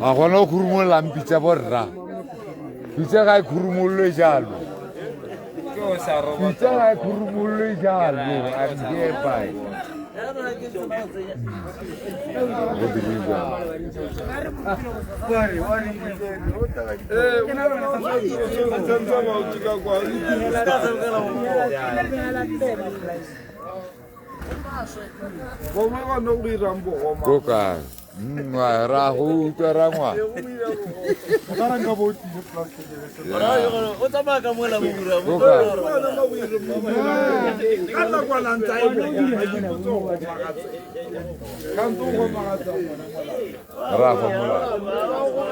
Ga gona o khurumololang pitsa borra. Pitsa ga e khurumololwe jalo. Pitsa ga e khurumololwe jalo. I'm hereby. Go dire jalo. Ko kae? Ra go utlwa ra ngwa. O tsamaya ka mola bura. Ko kae? Ra go mola.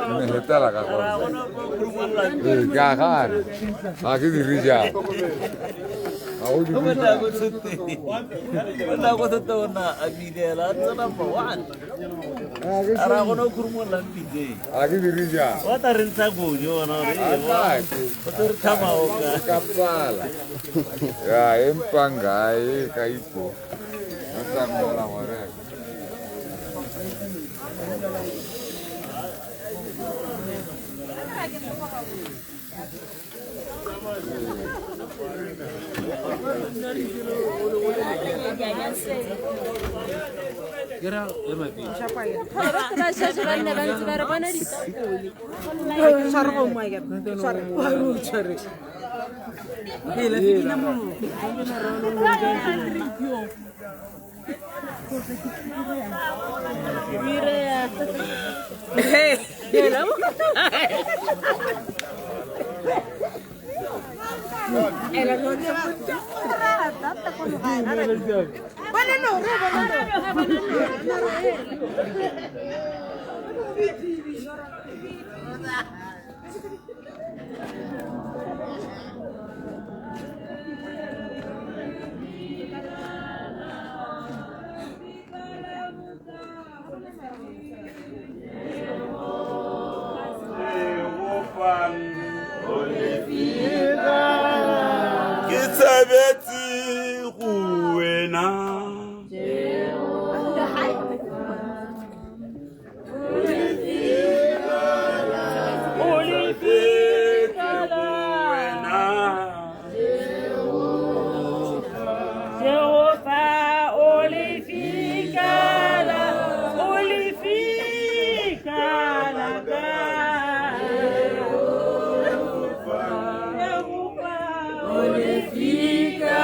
Mme hetela ka gona. Ee, ke a gana. Ga ke dire jalo. Ga go dire jalo. Nako thata ona a bilela a tsena fa one. A ra gona o khurumololang pitse. Ga ke dire jalo. Wa tla re ntsha gonyo ona gore A tla ke. O tlo re thama o ka. Ka pala. Ya empa ngae ka ipo. Ba tla mola gore. Ba šetše ba nne ba ntse ba re bona ditapole. Ke tshabetse go wena. O lefika go wena. Jehova o lefika la, o lefika la ka. Jehova o lefika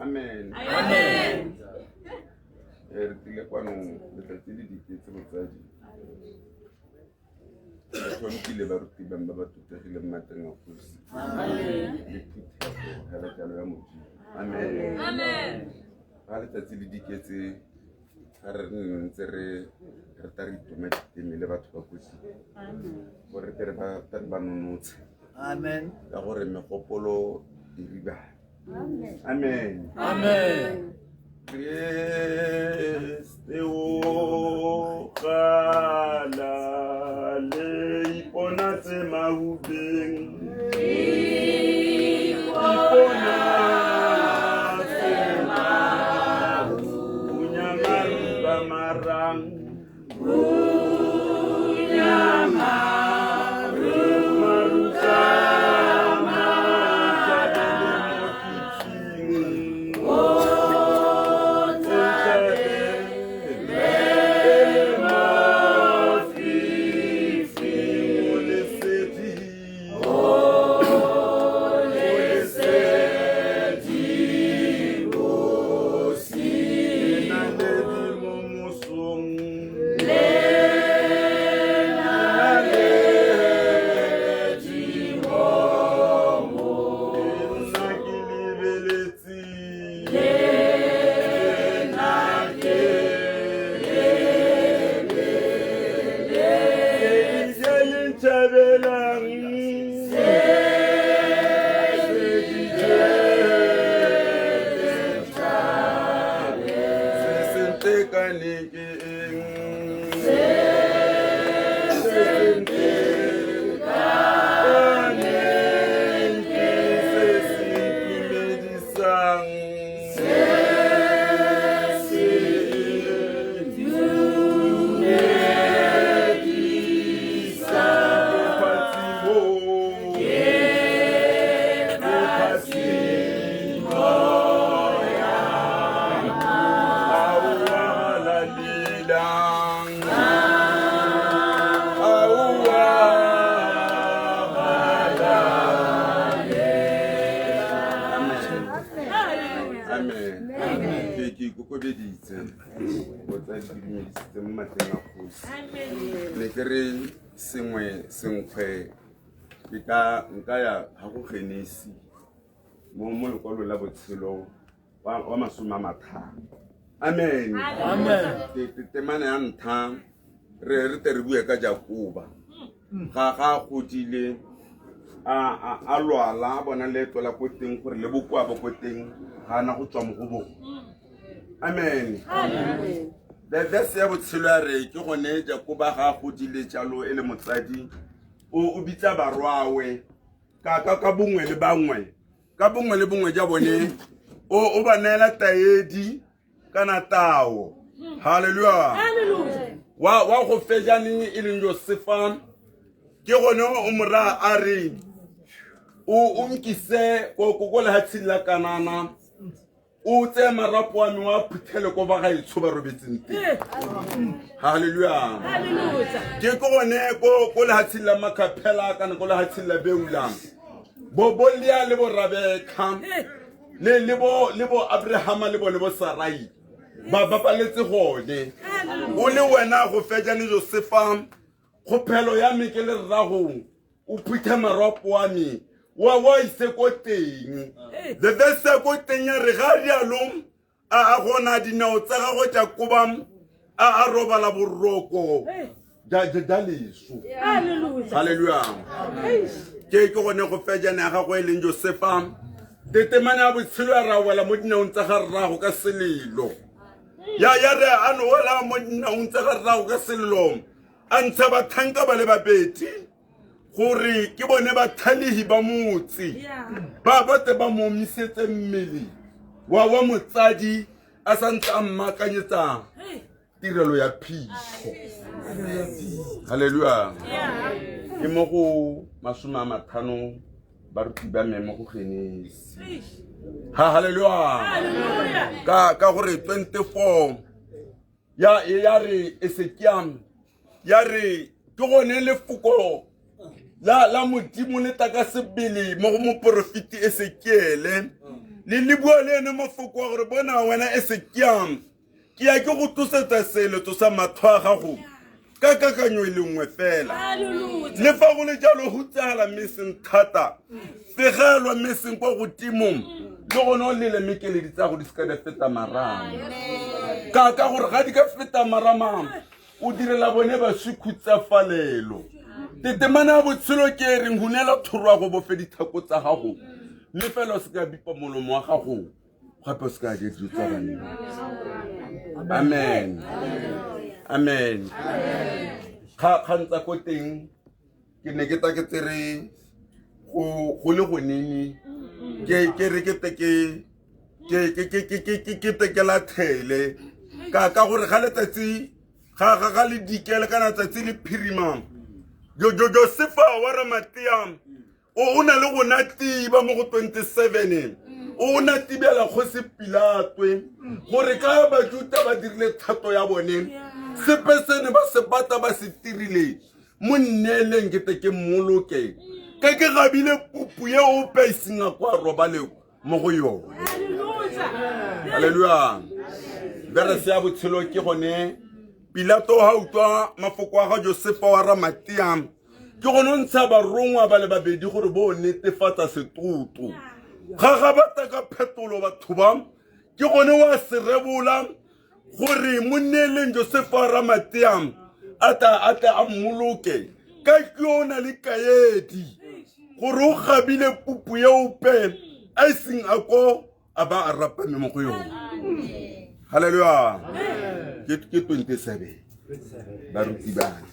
Amen. Amen. Re tlile kwano letsatsi le diketse botsadi. Re tlhomphile baruti ba ba tutegileng mateng a kgosi. Le phuthego hela jalo ya Modimo. Amen. Amen. Ga letsatsi le diketse ga re ntse re re ta re itoma diteme le batho ba kotsi. Gore tere ba tere ba nonotshe. Amen. Ka gore megopolo e ribana. Amen. Amen. Kreste o gala le iponatse maubeng. Iponatse maubeng. Punya maru ba marang. Punya maru maru ka matšhabele mo fifing. Amen. Ke ke ikokobeditse botsadi ke dumedisitse mo matleng a kgosi. Ne ke re sengwe senkgwe ke ka nka ya ga go Genesi mo mo lekwalo la botshelo wa 50. Amen. Amen. Temana ya ntlha re re tle re bue ka Jakoba. Ga ga godile a lwala a bona leeto la ko teng gore le bokoa bo ko teng ga ana go tswa mo go bone. Amen. The verse ya botshelo ya re ke gone Jakoba ga a godile jalo e le motsadi o bitsa barwawe ka ka ka bongwe le bangwe ka bongwe le bongwe ja bone o ba neela taedi kana tao. Hallelujah. Wa go fejane e leng Josefa ke gone o mora a re o nkise ko lehatsheng la Kanana o tseye marapo a me wa phuthele ko ba gaetsho ba robetseng teng. Hallelujah. Ke ke gone ko lehatsheng la Makhaphela kana ko lehatsheng la Beulang bo Lia le bo Rebeka le bo Abrahama le bone bo Sarai ba bapaletse gone. O le wena go fejane Josefa kgophelo ya me ke le rragong o phuthe marapo a me wa ise ko teng. The verse ya ko teng ya re ga rialo a gona dinao tsa gagwe Jakoba a robala boroko ja leso. Hallelujah. Ke ke gone go fejane ya gagwe e leng Josefa tetemane ya botshelo ya ra wela mo dinaong tsa ga rrago ka selelo. Ya re a no wela mo dinaong tsa ga rrago ka selelo a ntsha bathanka ba le babedi gore ke bone bathalehi ba motse ba bote ba mo omisetse mmele wa motsadi a santse a mmaakanyetsa tirelo ya phitlho. Hallelujah. Ke mo go 50 baruti ba me mo go Genesi. Hallelujah. Ka gore 24 ya re Ezekiel ya re ke gone lefoko la Modimo le taka sebele mo go moporofeti Ezekiele. Le le bua le ene mafoko a gore bona wena Esekiam, ke ya ke go tlosetsa seeletso sa matlho a gago ka kakanyo e le nngwe fela. Le fa go le jalo hutsala mme seng thata, fegelwa mme seng kwa godimo, le gone o lele mme keledi tsa go di seka di feta marama. Ka gore ga di ka feta marama, o direla bone baswi khutsafalelo. Tetemana ya botshelo ke e reng hunela thoro ya go bofe dithako tsa gago, mme fela o se ka bipa molomo wa gago, gape o se ka ja dijo tsa banna. Amen. Amen. Kgang tsa ko teng ke ne ke ta ke tsere go le go nene ke re ke te ke ke ke lathele ka gore ga letsatsi ga le dikele kana tsatsi le phirimang. Josefa wa Ramatia o na le go natiba mo go 27, o na tibela kgosi Pilatwe gore ka Bajuta ba dirile thato ya bone, sepe sene ba se bata ba se tirile mo nneeleng ke te ke mmoloke ka ke gabile pupu ye ope e seng a kwa robale mo go yone. Haleluya. Berese ya botshelo ke gone Pilato ha utlwa mafoko a ga Josefa wa Ramatia, ke gone o ntsha barongwa ba le babedi gore bo netefatsa setoto. Ga batla ka phetolo batho ba, ke gone wa se rebola gore mo neeleng Josefa wa Ramatia a tla a mmoloke ka ke o na le kaedi gore o gabile pupu ye ope a e seng a ko a ba a rapame mo go yone. Haleluya. Ke 27 baruti bana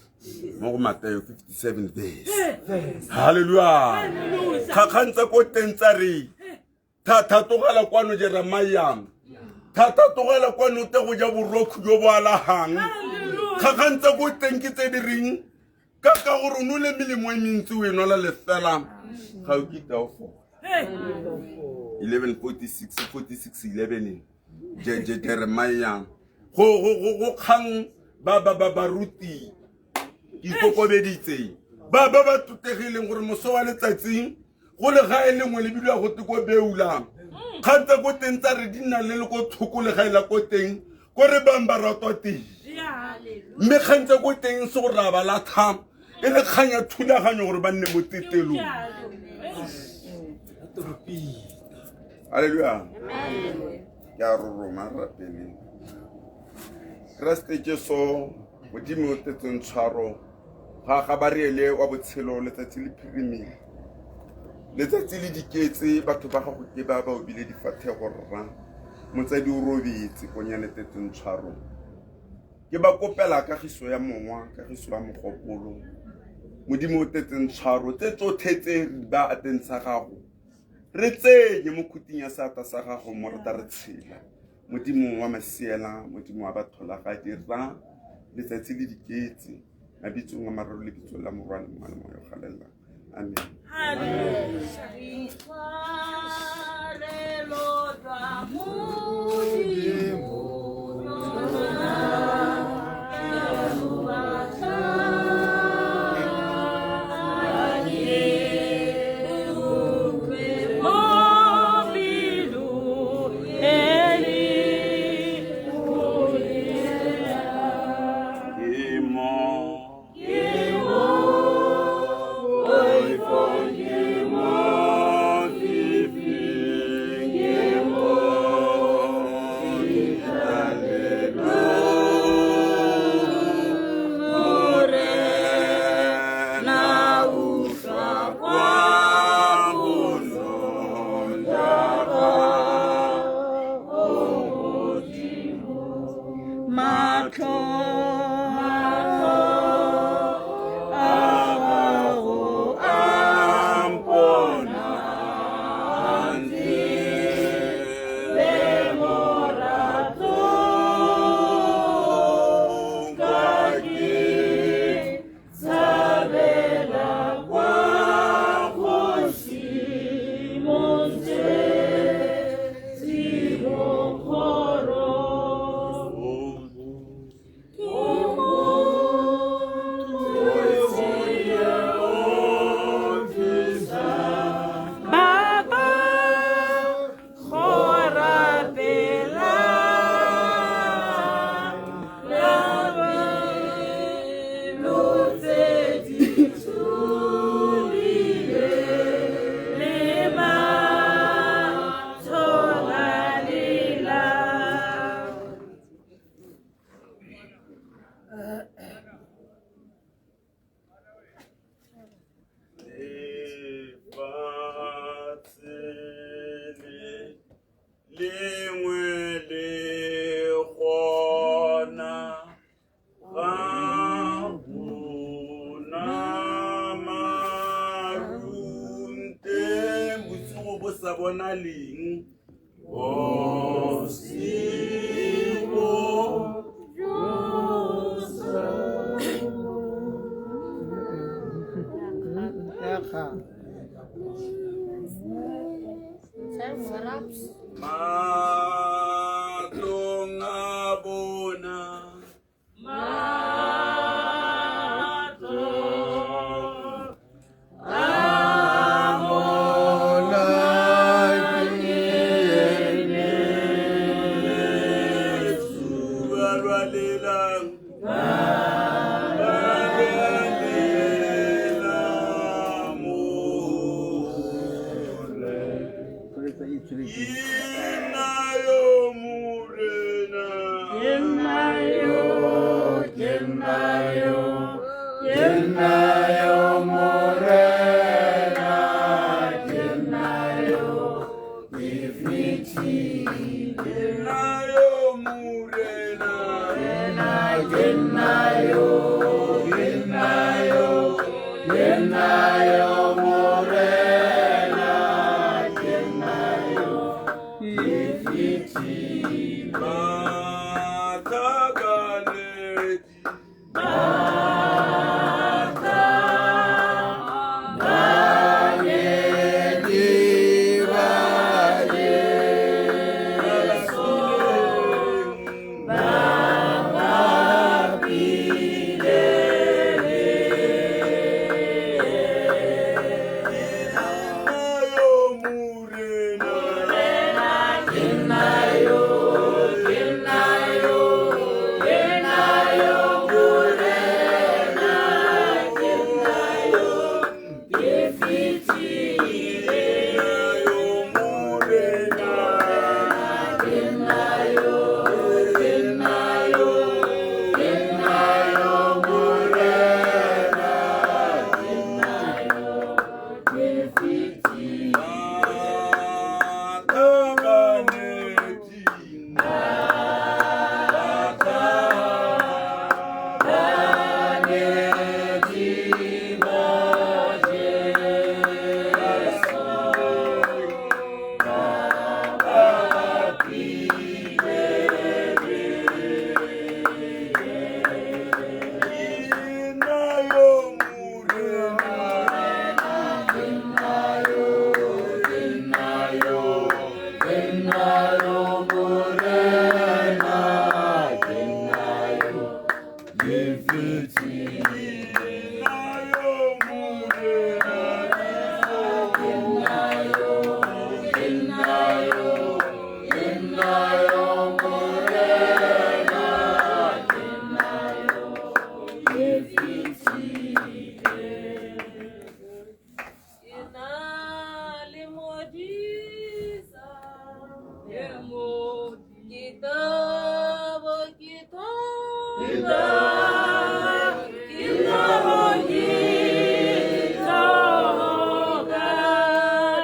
mo go Mateo 57 verse. Haleluya. Kgang tsa ko teng tsa re thatogela kwano Jeremia, thatogela kwano te go ja borokhu jo bo alagang. Kgang tsa ko teng ke tse di reng ka gore o nole melemo e mentsi o e nwela lefela, ga o kitla o fola. 11:46 46 11 Jeremia go kgang ba baruti ikokobeditse ba ba tutegileng gore moso wa letsatsing go le gae lengwe le bidiwa go te ko Beula. Kgang tsa ko teng tsa re di nna le le ko thoko le gae la ko teng ko re bang ba ratwa teng, mme kgang tsa ko teng se gore ra ba latlha e le kgang ya thulaganyo gore ba nne mo tetelong. Haleluya. Ke a roroma rapeleng. Kreste Jesu Modimo o tletseng tshwaro ga ba reele wa botshelo letsatsi le phirimile, letsatsi le diketse batho ba gago ke ba ba obile difathego rra motsadi o robetse konyane tletseng tshwaro. Ke ba kopela kagiso ya mongwa, kagiso ya mogopolo, Modimo o tletseng tshwaro tse tsotlhe tse re ba ateng sa gago re tsenye mo khuting ya seatla sa gago mo re ta re tshela. Modimo wa masiela, Modimo wa batholagadi rra letsatsi le diketse mabitsong a mararo le bitso la morwa le moya le moya o galelang. Amen. lengwe le gona ga gona marunte bosigo bo sa bonaleng bosigo matlong a bona ba lwalelang ba lwalela mole Ke nna yo Morena. Ke nna yo, ke nna yo, ke nna yo Morena, ke nna yo, ke fetile. Ke nna yo Morena. Ke nna yo, ke nna yo, ke nna yo Morena, ke nna yo, ke fetile. Bathakanedi. Ke na le modisa, ke tabo ke thoba, ke tabo ke thoka.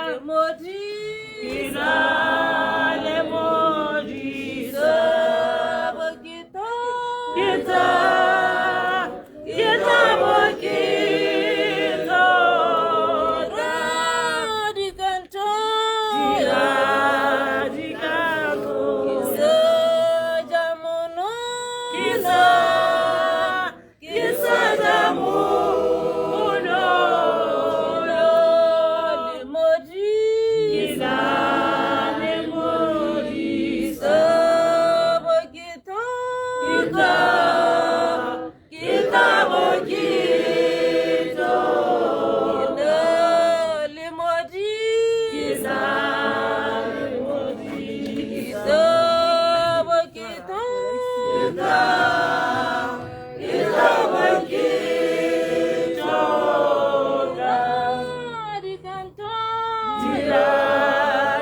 Le modisa, le modisa, tabo ke thoba, ke tabo ke thoka. Dikanto, ke seja mono, ke seja mono, le modisa, le modisa, bo ke thoka, ke tabo ke thoka, le modisa, le modisa, bo ke thoka, ke tabo ke thoka. Dikanto,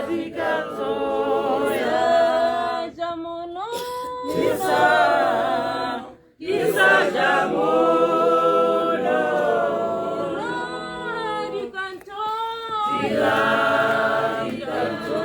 dikanto, seja mono, ke seja mono, dikanto, dikanto,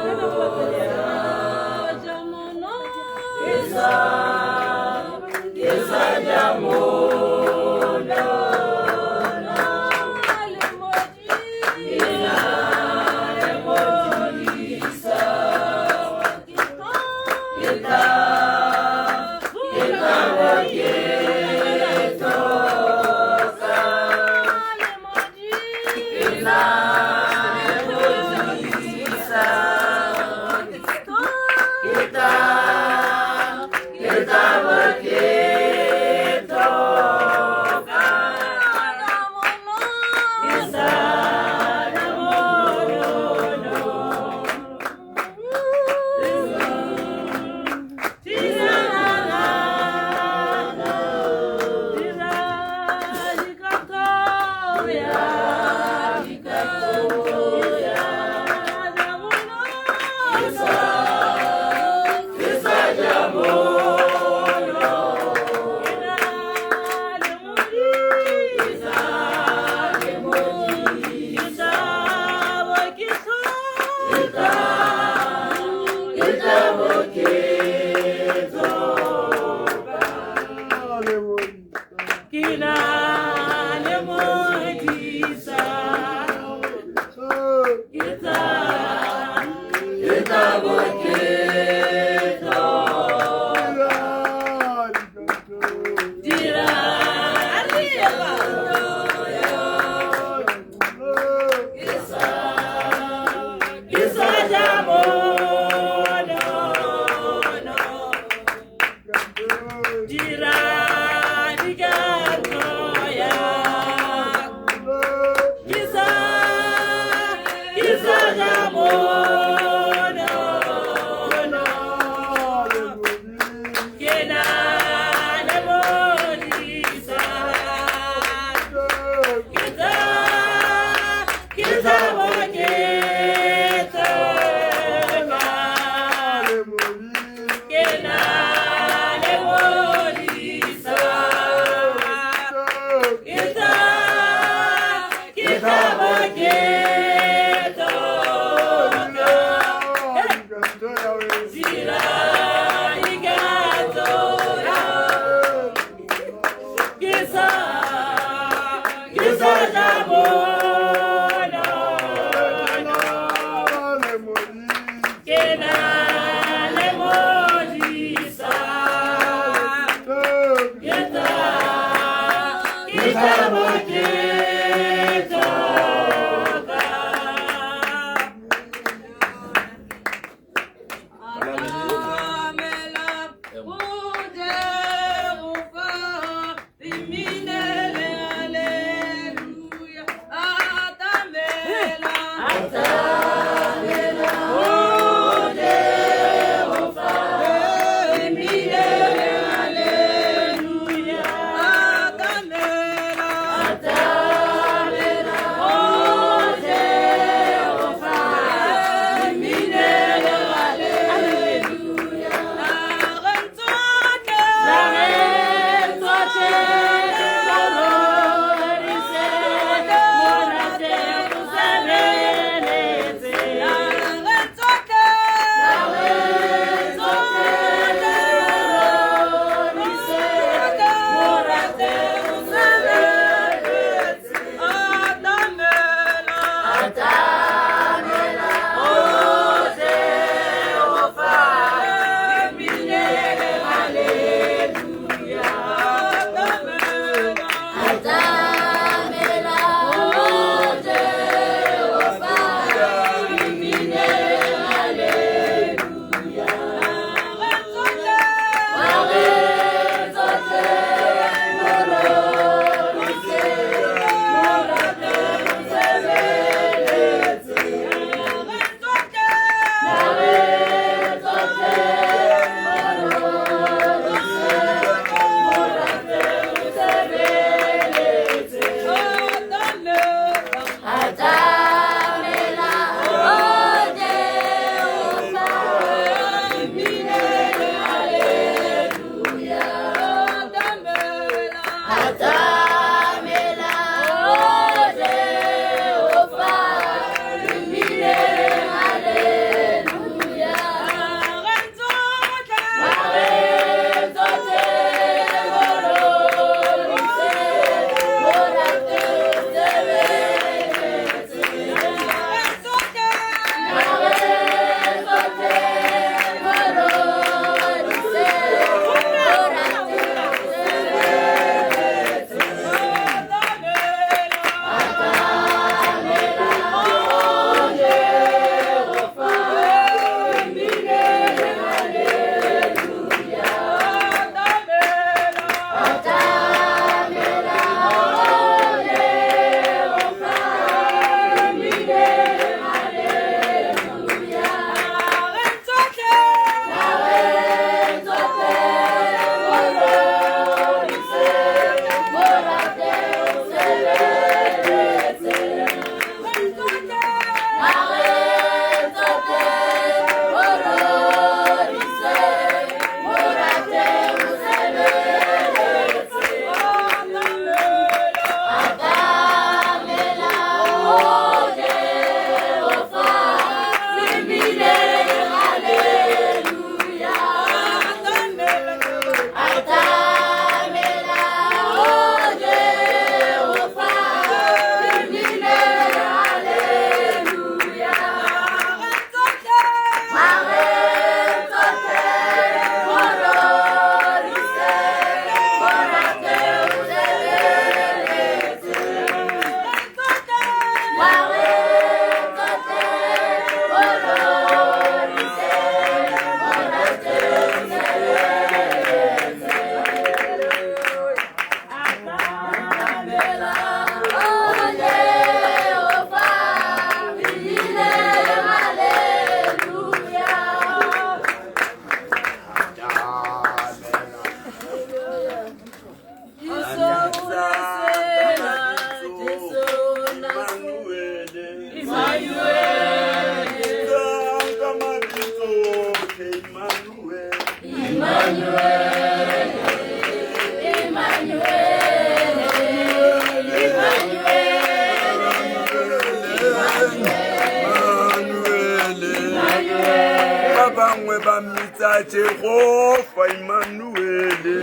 Ba bangwe ba mmitsa Jehofa Emmanuele,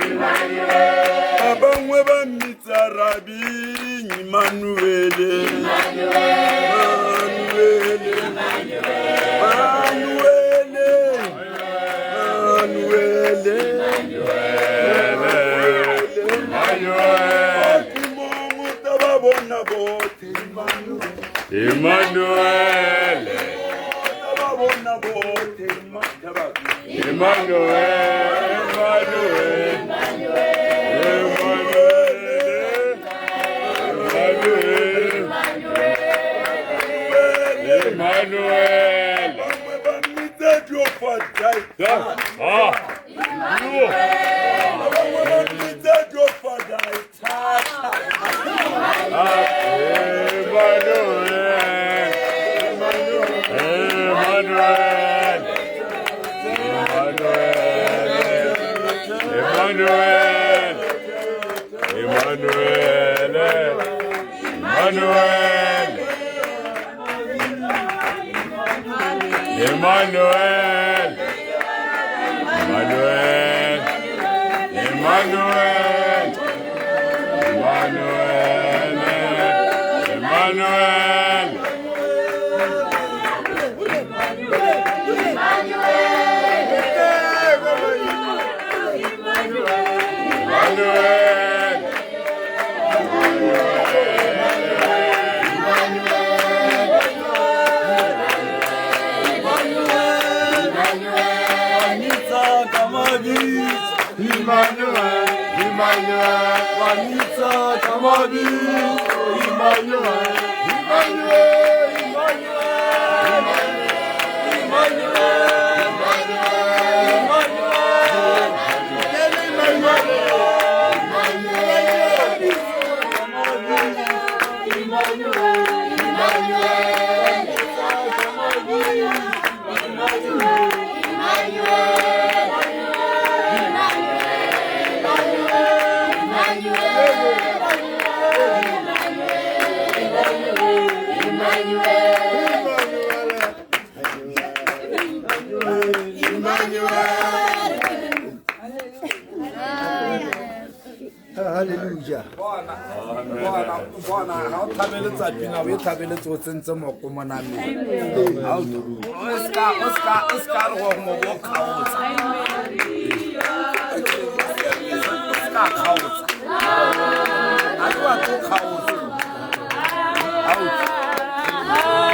ba bangwe ba mmitsa Rabi Emmanuele, Emmanuele, Emmanuele, Emmanuele, Emmanuele. Ba bona botlhe Emmanuel, ba bona botlhe Emmanuel, Emmanuel, Emmanuel, Emmanuel. Bangwe ba mmitsa Jehofa Jireh. Ah, Ba bangwe ba mmitsa Jehofa Jireh. Emmanuel, Emmanuel, Emmanuel, Emmanuel, Emmanuel, Emmanuel, Emmanuel, Emmanuel, Emmanuel, Emmanuel. Emmanuel. Emmanuel, Emmanuel, Wanitsa Kamabi, Emmanuel, Emmanuel, Emmanuel, Emmanuel, Emmanuel, Hallelujah. Bona ga o thabeletsa pina o e thabeletse o tsentse moko mo nameng. O ska re gore mobo o kgaotsa. O ska kgaotsa. A ke batle o kgaotsa. Oh.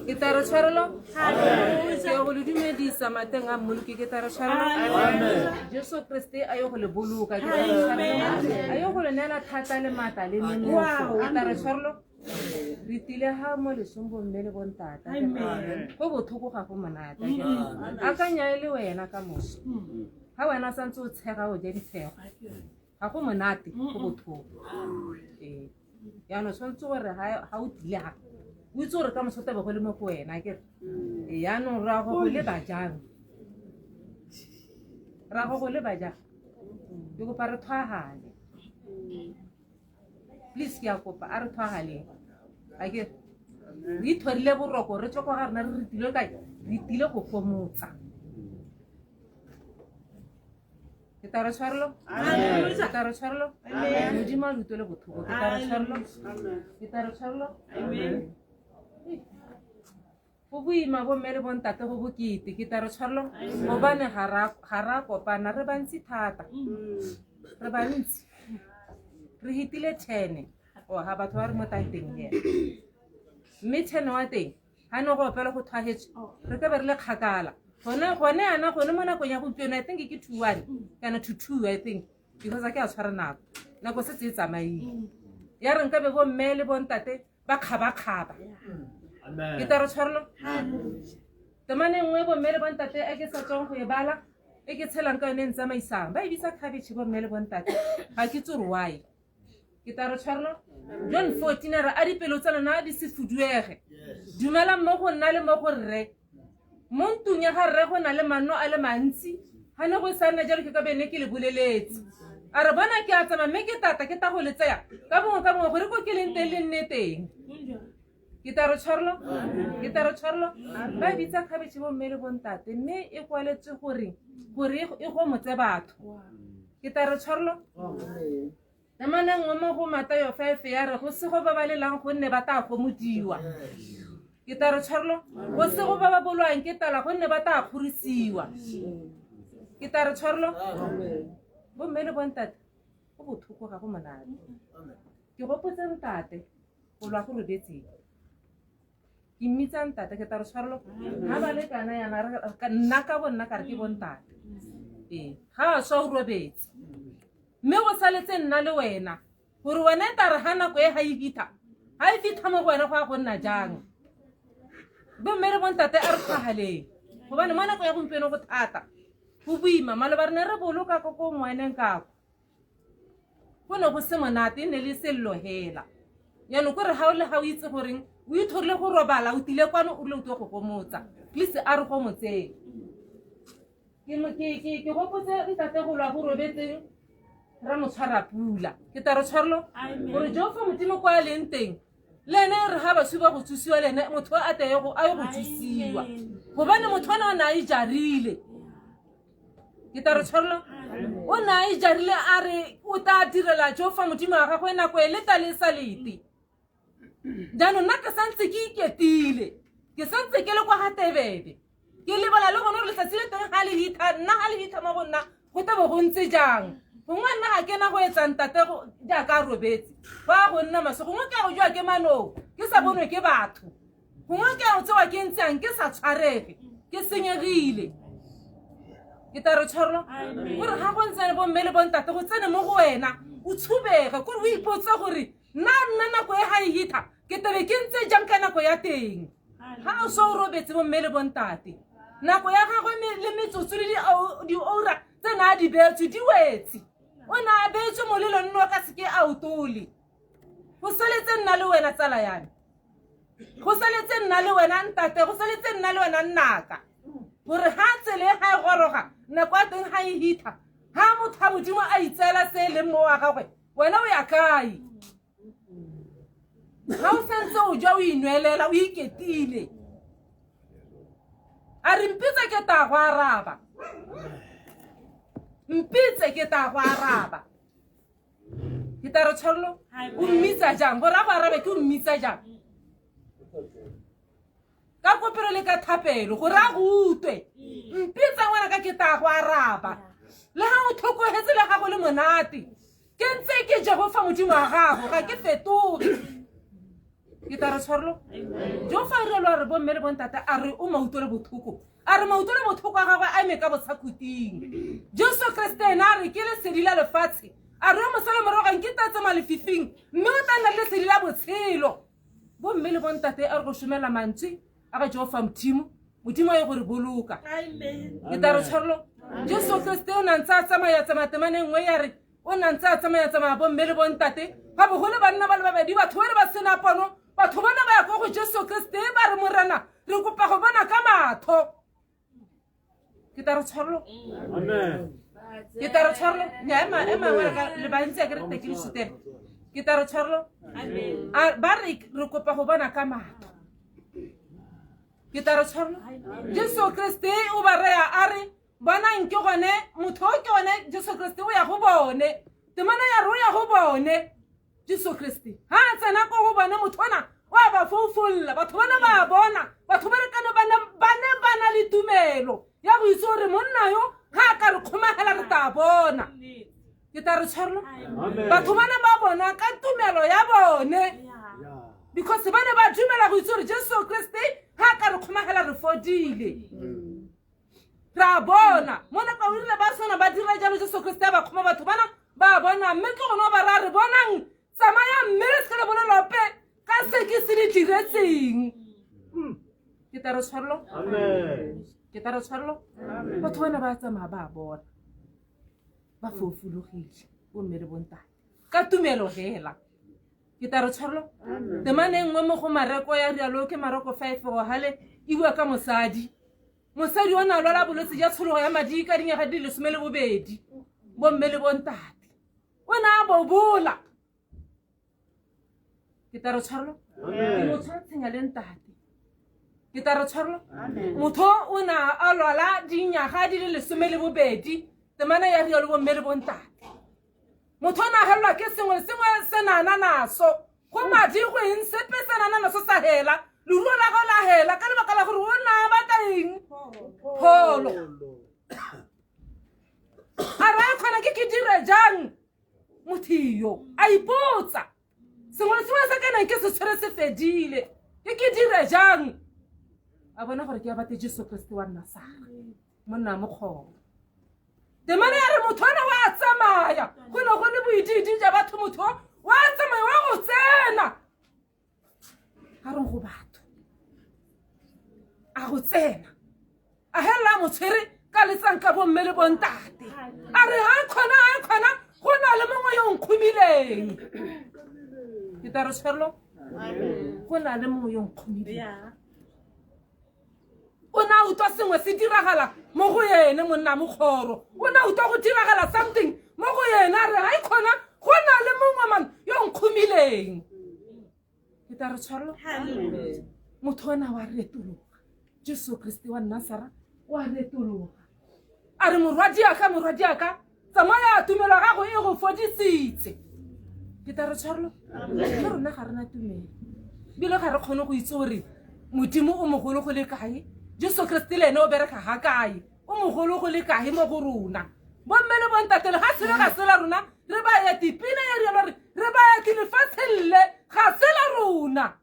Ke tla re tshwarelo ke ya go le dumedisa mateng a mmoloki ke tla re tshwarelo Jesu Kriste a yo go le boloka ke tla re tshwarelo a yo go le neela thata le maatla le nonofo ke tla re tshwarelo re tile ga mo lesong bomme le bontata go botlhoko ga go monate akanya e le wena ka moso ga wena santse o tshega o ja ditshego ga go monate go botlhoko ee yaanong tshwanetse gore ga o tile ga o itse gore ka moso tabe go le mo go wena kere yaanong ra go go leba jang ra go go leba jang ke kopa re thwagale please ke a kopa a re thwagaleng a ke re ithorile boroko re tswa kwa ga rona re retile kae re tile go gomotsa ke tla re tshwarelo ke tla re tshwarelo modimo a rutwe le botlhoko ke tla re tshwarelo ke tla re tshwarelo go boima bomme le bontate go bokete ke tla re tshwarelo gobane ga ra kopana re bantsi thata re bantsi re hitile 10 o ga batho ba re mo tanteng hela mme 10 wa teng ga ne go opela go thwagetswe re ka be re le kgakala gone gone yana gone mo nakong ya gompieno I think ke 2-1 kana 2-2 I think because a ke a tshwara nako nako setse e tsamaile ya re nka be bomme le bontate ba kgabakgaba ke tla re tshwarelo temane nngwe bomme le bontate e ke sa tswang go e bala e ke tshelang ka yone e ntsamaisang ba e bitsa khabetšhe bomme le bontate ga ke tse gore why ke tla re tshwarelo John 14 a re a dipelo tsa lona di se fuduege dumelang mo go nna le mo go rre mo ntlong ya ga rre go na le manno a le mantsi ga ne go sa nna jalo ke ka bene ke le boleletse a re bona ke a tsamaya mme ke tata ke ta go le tseya ka bongwe ka bongwe gore ko ke leng teng le nne teng ke tla re tshwarelo ke tla re tshwarelo ba e bitsa khabetšhe bomme le bontate mme e kwaletswe gore gore e gomotse batho ke tla re tshwarelo temana nngwe mo go Matayo 5 ya re go sego ba ba lelang gonne ba tla gomodiwa ke tla re tshwarelo go sego ba ba bolwang ke tala gonne ba tla kgorisiwa ke tla re tshwarelo bomme le bontate go botlhoko ga go monate ke gopotse ntate go lwa go robetseng ke mmitsa ntate ke tla re tshwarelo ga ba le kana yana nna ka bo nna ka re ke bontate ee ga a swa o robetse mme go saletse nna le wena gore wena e tare ga nako e ga e fitlha ga e fitlha mo go wena go ya go nna jang bomme le bontate a re tlhagaleng gobane mo nako ya gompieno go thata go boima maloba re ne re boloka ko ko ngwaneng kako go ne go se monate e ne le sello hela jaanong kore ga o le ga o itse goreng o ithorile go robala o tile kwano o rile o tile go gomotsa please a re gomotseng ke gopotse ntate go lwa go robetseng ra mo tshwara pula ke tla re tshwarelo gore Jehofa Modimo kwa a leng teng le ene re ga baswi ba go tsosiwa le ene motho a teye go a ye go tsosiwa gobane motho ona o ne a e jarile ke tla re tshwarelo o ne a e jarile a re o tla direla Jehofa Modimo wa gagwe nako e leta le sa lete jaanong nna ke santse ke iketile ke santse ke le kwa ga Tebebe ke lebala le gone gore letsatsi le teng ga le hitha nna ga le hitha mo go nna go tlabe go ntse jang gongwe nna ga ke na go etsa ntate jaaka a robetse go a go nna maswe gongwe ke a go jewa ke manong ke sa bonwe ke batho gongwe ke a go tsewa ke ntseang ke sa tshwarege ke senyegile ke tla re tshwarelo gore ga go ntse le bomme le bontate go tsene mo go wena o tshubege kore o ipotse gore nna nna nako e ga e hitha ke tebe ke ntse jang ka nako ya teng ga o so o robetse bomme le bontate nako ya gagwe le metsotso le dioura tse ne a di beetswe di wetse o ne a beetswe molelo nne o ka seke a o tole go saletse nna le wena tsala ya me go saletse nna le wena ntate go saletse nna le wena nnaka gore ga tsele ga e goroga nako ya teng ga e hitha ga motho a modimo a itseela se e leng mo wa gagwe wena o ya kae ga o santse o ja o inwelela o iketile a re mpitse ke tla go araba mpitse ke tla go araba Ke tla re tshwarelo o mmitsa jang gore a go arabe ke o mmitsa jang ka kopelo le ka thapelo gore a go utlwe. Mpitsa ngwana ka ke tla go araba le ga o tlhokogetse le gago le monate ke ntse ke Jehofa Modimo wa gago ga ke fetoge. Ke tla re tshwarelo Jehofa a rialo a re bomme le bontate a re o mauto le botlhoko a re mauto le botlhoko a gagwe a eme ka bosakhuting. Jesu Kriste ena a re ke lesedi la lefatshe a re yo mosele morago ga nke tla tsamaya lefifing mme o tla nna le lesedi la botshelo. Bomme le bontate a re go šomela mantswe a ga Jehofa Modimo, Modimo a ye gore boloka. Ke tla re tshwarelo Jesu Kriste o na ntse a tsamaya tsamaya temane nngwe ya re o na ntse a tsamaya tsamaya bomme le bontate ga bogolo banna ba le babedi batho ba le ba sena pono batho bona ba ya ko go Jesu Kriste ba re morena re kopa go bona ka matho. Ke tla re tshwarelo ke tla re tshwarelo nya ema ema ngwana le bantsi a ke re ke le sutele. Ke tla re tshwarelo ba re re kopa go bona ka matho. Ke tla re tshwarelo Jesu Kriste o ba reya a re bonang ke gone motho o ke one Jesu Kriste o ya go bone temana ya re o ya go bone Jesu Kriste ha a tsena ko go bone motho ona o a ba foufolla batho bana ba bona batho ba re kana ba ne ba na le tumelo ya go itse gore monna yo ga a ka re kgomagela re tla bona. Ke tla re tshwarelo batho bana ba bona ka tumelo ya bone because ba ne ba dumela go itse gore Jesu Kriste ga a ka re kgomagela re fodile. Re a bona mo nako o rile ba swana ba dira jalo Jesu Kriste a ba kgoma batho bana ba bona mme ke gone ba ra re bonang tsamaya mme re se le bolelope ka se ke se le diretseng. Ke tla re tshwarelo ke tla re tshwarelo batho bana ba tsamaya ba bona ba foufologile bomme le bontate ka tumelo fela. Ke tla re tshwarelo temane nngwe mo go Mareko ya rialo ke Mareko 5 go gale e bua ka mosadi. Mosadi o ne a lwala bolwetse jwa tshologo ya madi ka dinyaga di le 12 bomme le bontate o ne a bobola. Ke tla re tshwarelo ke mo tshwantshanya le ntate. Ke tla re tshwarelo motho o ne a lwala dinyaga di le 12 temana ya rialo bomme le bontate. Motho o ne a helelwa ke sengwe le sengwe se nana naso go madi go eng sepe se nana naso sa hela leruo la gago la hela ka lebaka la gore o ne a batla eng pholo. A re a kgona ke ke dire jang motho yo a ipotsa sengwe le sengwe se ka nang ke se tshwere se fedile ke ke dire jang a bona gore ke a bate Jesu Kriste wa Nasara monna mokgoro. Temana ya re motho ona wa tsamaya go ne go le boidiidi ja batho motho wa tsamaya wa go tsena ga reng go batho a go tsena a helela mo tshwere ka letsang ka bomme le bontate a re ga kgona ga kgona go na le mongwe yo nkgomileng. Ke tla re tshwarelo go na le mongwe yo nkgomileng. O ne a utlwa sengwe se diragala mo go ene monna mokgoro o ne a utlwa go diragala something mo go ene a re ga e kgona go na le mongwe man yo nkgomileng. Ke tla re tshwarelo motho ona wa retologa Jesu Kriste wa Nasara wa retologa a re morwadiaka morwadiaka tsamaya tumelo ya gago e go fodisitse. Ke tla re tshwarelo mme rona ga rena tumelo ebile ga re kgone go itse gore Modimo o mogolo go le kae Jesu Kriste le ene o bereka ga kae o mogolo go le kae mo go rona. Bomme le bontate le ga sele ga se la rona re ba eti pina ya rialo re re ba eti lefatshe le ga se la rona.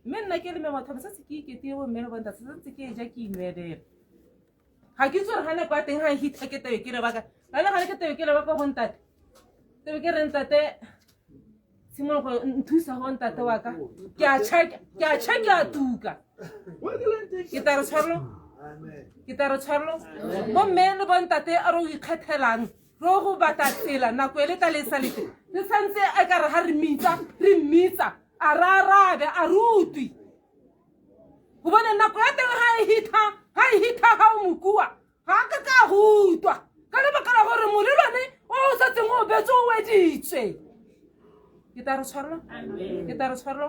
Mme nna ke le mme batho se se ke iketile bomme le bontate se ntse ke e ja ke inwelela. Ga ke itse gore ga nako ya teng ga e hitha ke tebe ke re baka ga le gale ke tebe ke le baka go ntate tebe ke re ntate tshimologo nthusa go ntate wa ka ke a tšha ke a tuka. Ke tla re tshwarelo ke tla re tshwarelo bomme le bontate a re o ikgethelang re go batla tsela nako e le tla le sa lete re santse a ka re ga re mmitsa a re arabe a re utlwe gobane nako ya teng ga e hitha ga o mokua ga ka ka go utlwa ka lebaka la gore molelwane o o setseng o betse o weditswe. Ke tla re tshwarelo ke tla re tshwarelo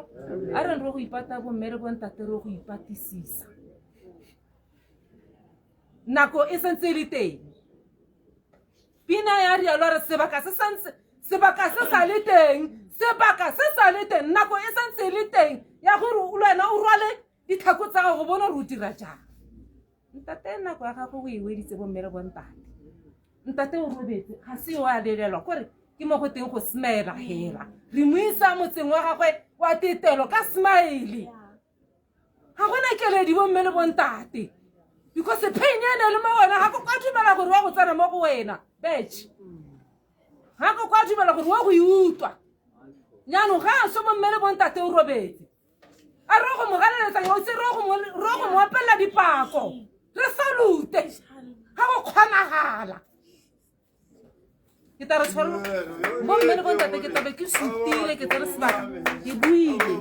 a reng re go ipata bomme le bontate re go ipatisisa nako e santse e le teng. Pina ya rialo a re sebaka se santse sebaka se sa le teng sebaka se sa le teng nako e santse e le teng ya gore le wena o rwale ditlhako tsa gago bona gore o dira jang. Ntate nako ya gago o e weditse bomme le bontate. Ntate o robetse ga se yo a lelelwa kore ke mo go teng go smela hela. Re mo isa motseng wa gagwe wa tetelo ka smile. Ga gona keledi bomme le bontate because pain e ne le mo wena ga ko kwa dumela gore wa go tsena mo go wena bitch. Ga ko kwa dumela gore wa go e utlwa. Jaanong ga a so bomme le bontate o robetse. A re go mo galeletsa o se re go mo opelela dipako. Re salute. Ga go kgonagala. Ke tla re tshwarelo bomme le bontate ke tlabe ke sutile ke tsere sebaka ke buile.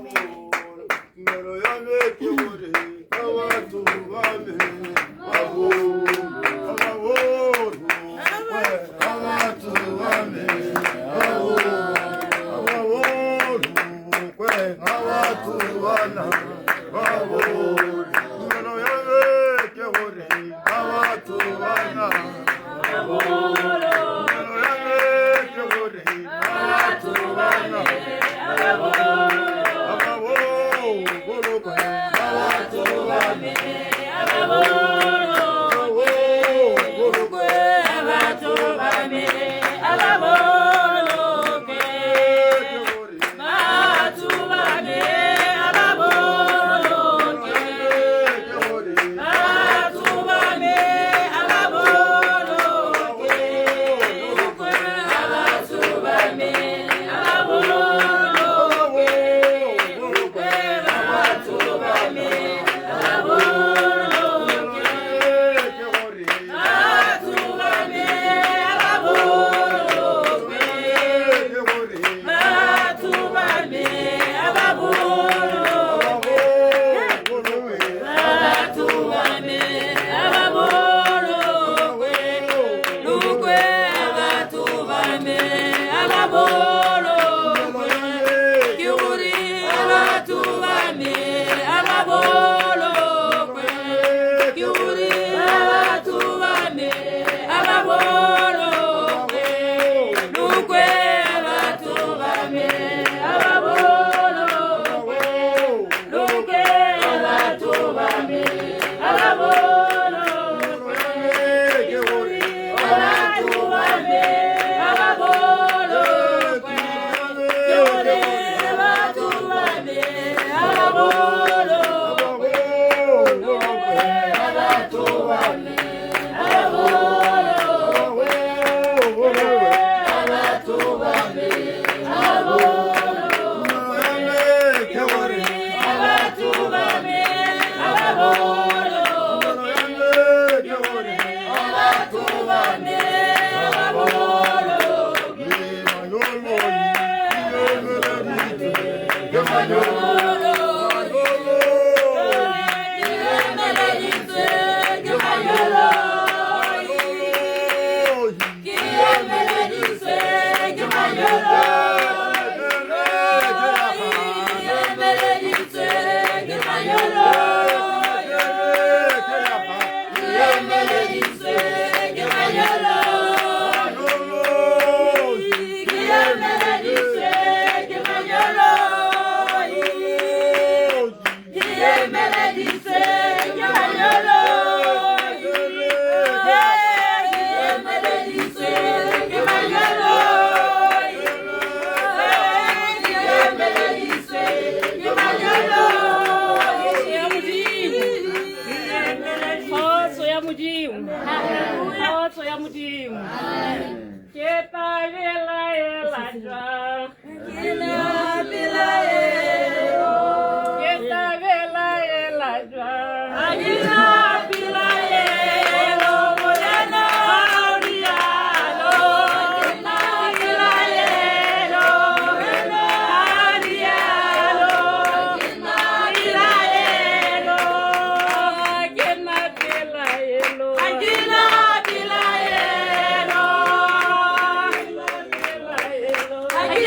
I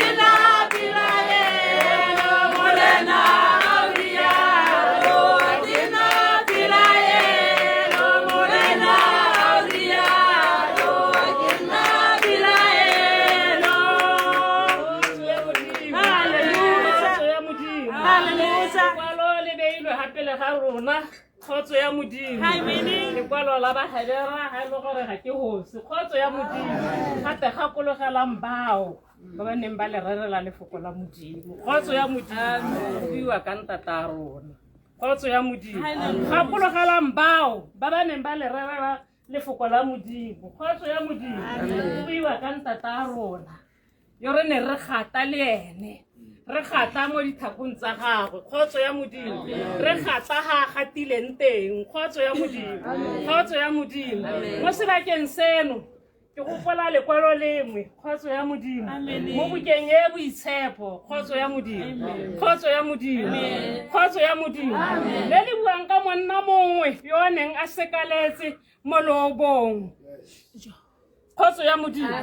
ga rona kgotso ya Modimo. Lekwalo la Bahebera ga e le gore ga ke hose. Kgotso ya Modimo. Gape gakologelang bao ba ba neng ba le rerela lefoko la Modimo. Kgotso ya Modimo. Go buiwa ka ntata rona. Kgotso ya Modimo. Gakologelang bao ba ba neng ba le rerela lefoko la Modimo. Kgotso ya Modimo. Go buiwa ka ntata rona. Yo re ne re gata le ene. Re gata mo dithakong tsa gagwe. Kgotso ya Modimo. Re gata ga a gatileng teng. Kgotso ya Modimo. Kgotso ya Modimo. Mo sebakeng seno ke gopola lekwalo lengwe. Kgotso ya Modimo. Mo bukeng e boitshepo. Kgotso ya Modimo. Kgotso ya Modimo. Kgotso ya Modimo. Le le buang ka monna mongwe yo o neng a sekaletse mo loobong. Kgotso ya Modimo.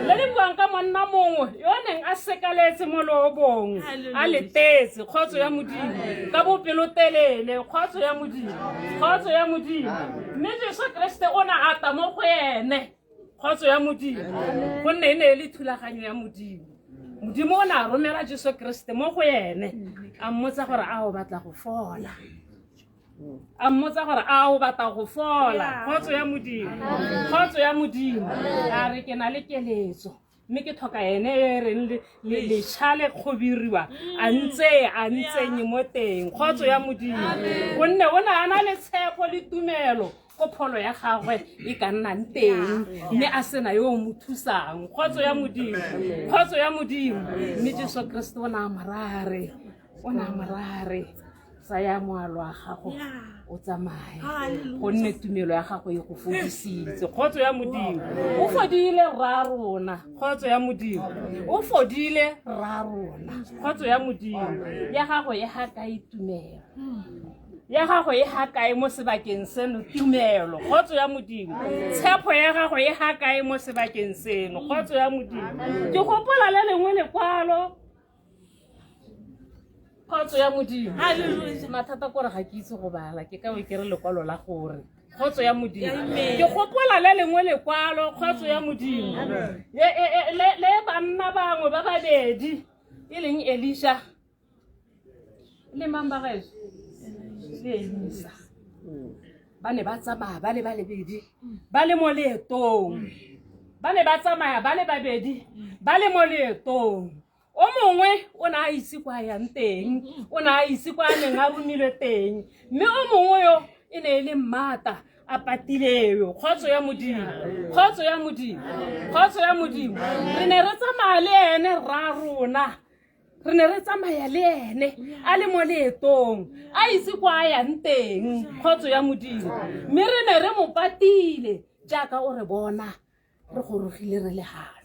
Le le buang ka monna mongwe yo o neng a sekaletse mo loobong, a letetse. Kgotso ya Modimo. Ka bopelotelele. Kgotso ya Modimo. Kgotso ya Modimo. Mme Jesu Kriste o ne a tla mo go ene. Kgotso ya Modimo. Gonne e ne e le thulaganyo ya Modimo. Modimo o ne a romela Jesu Kriste mo go ene, a mmotsa gore a o batla go fola. A mmotsa gore a o batla go fola. Kgotso ya Modimo. Kgotso ya Modimo. A re ke na le keletso, mme ke tlhoka ene e reng letšha le kgobiriwa a ntse a ntsenye mo teng. Kgotso ya Modimo. Gonne o ne a na le tshepo le tumelo ko pholo ya gagwe e ka nnang teng, mme a sena yo o mo thusang. Kgotso ya Modimo. Kgotso ya Modimo. Mme Jesu Kriste o ne a mo raya o ne a mo raya tsaya moalo wa gago o tsamaye, gonne tumelo ya gago e go fodisitse. Kgotso ya Modimo. O fodile rra rona. Kgotso ya Modimo. O fodile rra rona. Kgotso ya Modimo. Ya gago e ga kae tumelo? Ya gago e ga kae mo sebakeng seno tumelo? Kgotso ya Modimo. Tshepo ya gago e ga kae mo sebakeng seno? Kgotso ya Modimo. Ke gopola le lengwe lekwalo. Kgotso ya Modimo. Mathata kore ga ke itse go bala, ke ka o ke re lekwalo la gore. Kgotso ya Modimo. Ke gopola le lengwe lekwalo. Kgotso ya Modimo. Le banna bangwe ba babedi e leng Elisha le mang ba gaetsho? Le Elisa. Ba ne ba tsamaya ba le babedi ba le mo leetong. Ba ne ba tsamaya ba le babedi ba le mo leetong. O mongwe o ne a itse kwa yang teng, o ne a itse kwa a neng a romilwe teng, mme o mongwe yo e ne e le mmata a patileo. Kgotso ya Modimo. Kgotso ya Modimo. Kgotso ya Modimo. Re ne re tsamaya le ene rra rona. Re ne re tsamaya le ene a le mo leetong, a itse kwa a yang teng. Kgotso ya Modimo. Mme re ne re mo patile jaaka o re bona re gorogile re le gano.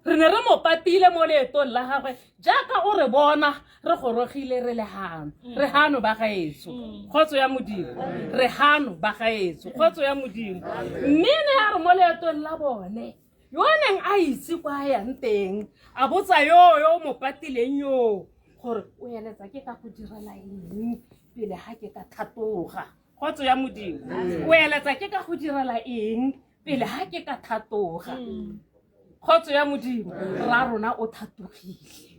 Re ne re mo patile mo leetong la gagwe jaaka o re bona re gorogile re le gano. Re gano ba gaetsho. Kgotso ya Modimo. Re gano ba gaetsho. Kgotso ya Modimo. Mme ne a re mo leetong la bone, yo neng a itse kwa a yang teng, a botsa yo mo patileng yo gore o eletsa ke ka go direla eng pele ga ke ka thatoga. Kgotso ya Modimo. O eletsa ke ka go direla eng pele ga ke ka thatoga. Kgotso ya Modimo. Rra rona o thatogile.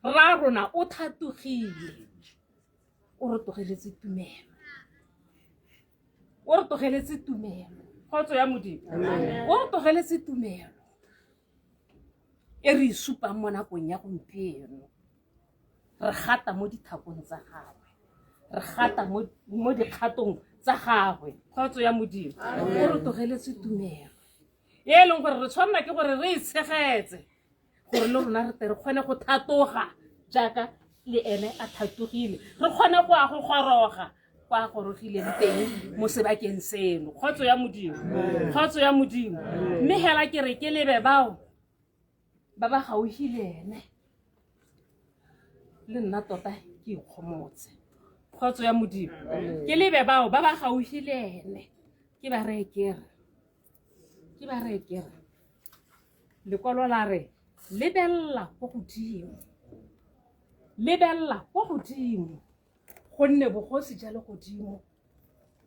Rra rona o thatogile. O re tlogeletse tumelo. O re tlogeletse tumelo. Kgotso ya Modimo. O re tlogeletse tumelo e re e supang mo nakong ya gompieno. Re gata mo dithakong tsa gagwe. Re gata mo dikgatong tsa gagwe. Kgotso ya Modimo. O re tlogeletse tumelo e e leng gore re tshwanela ke gore re e tshegetse gore le rona re tle re kgone go thatoga jaaka le ene a thatogile, re kgone go ya go goroga kwa gorogileng teng mo sebakeng seno. Kgotso ya Modimo. Kgotso ya Modimo. Mme hela ke re ke lebe bao ba ba gaufi le ene, le nna tota ke ikgomotse. Kgotso ya Modimo. Ke lebe bao ba ba gaufi le ene, ke ba reye ke re, ke ba reye ke re, lekwalo la re lebella ko godimo, lebella ko godimo, gonne bogosi ja legodimo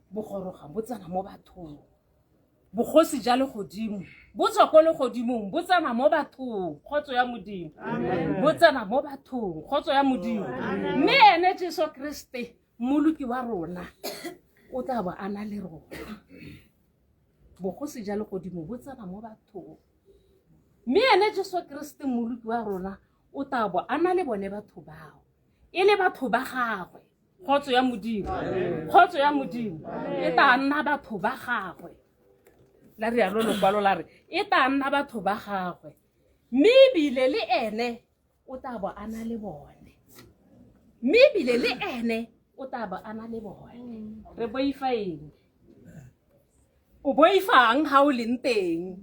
bo goroga bo tsena mo bathong. Bogosi ja legodimo bo tswa ko legodimong bo tsena mo bathong. Kgotso ya Modimo. Bo tsena mo bathong. Kgotso ya Modimo. Mme ene Jesu Kriste Mmoloki wa rona o tla bo a na le rona. Bogosi ja legodimo bo tsena mo bathong, mme ene Jesu Keresete Mmoloki wa rona o tla bo a na le bone batho bao, e le batho ba gagwe. Kgotso ya Modimo, kgotso ya Modimo e tla nna batho ba gagwe. La rialo lokwalo la re e tla nna batho ba gagwe, mme ebile le ene o tla bo a na le bone, mme ebile le ene o tla bo a na le bone. Re boifa eng? O boifang ga o leng teng?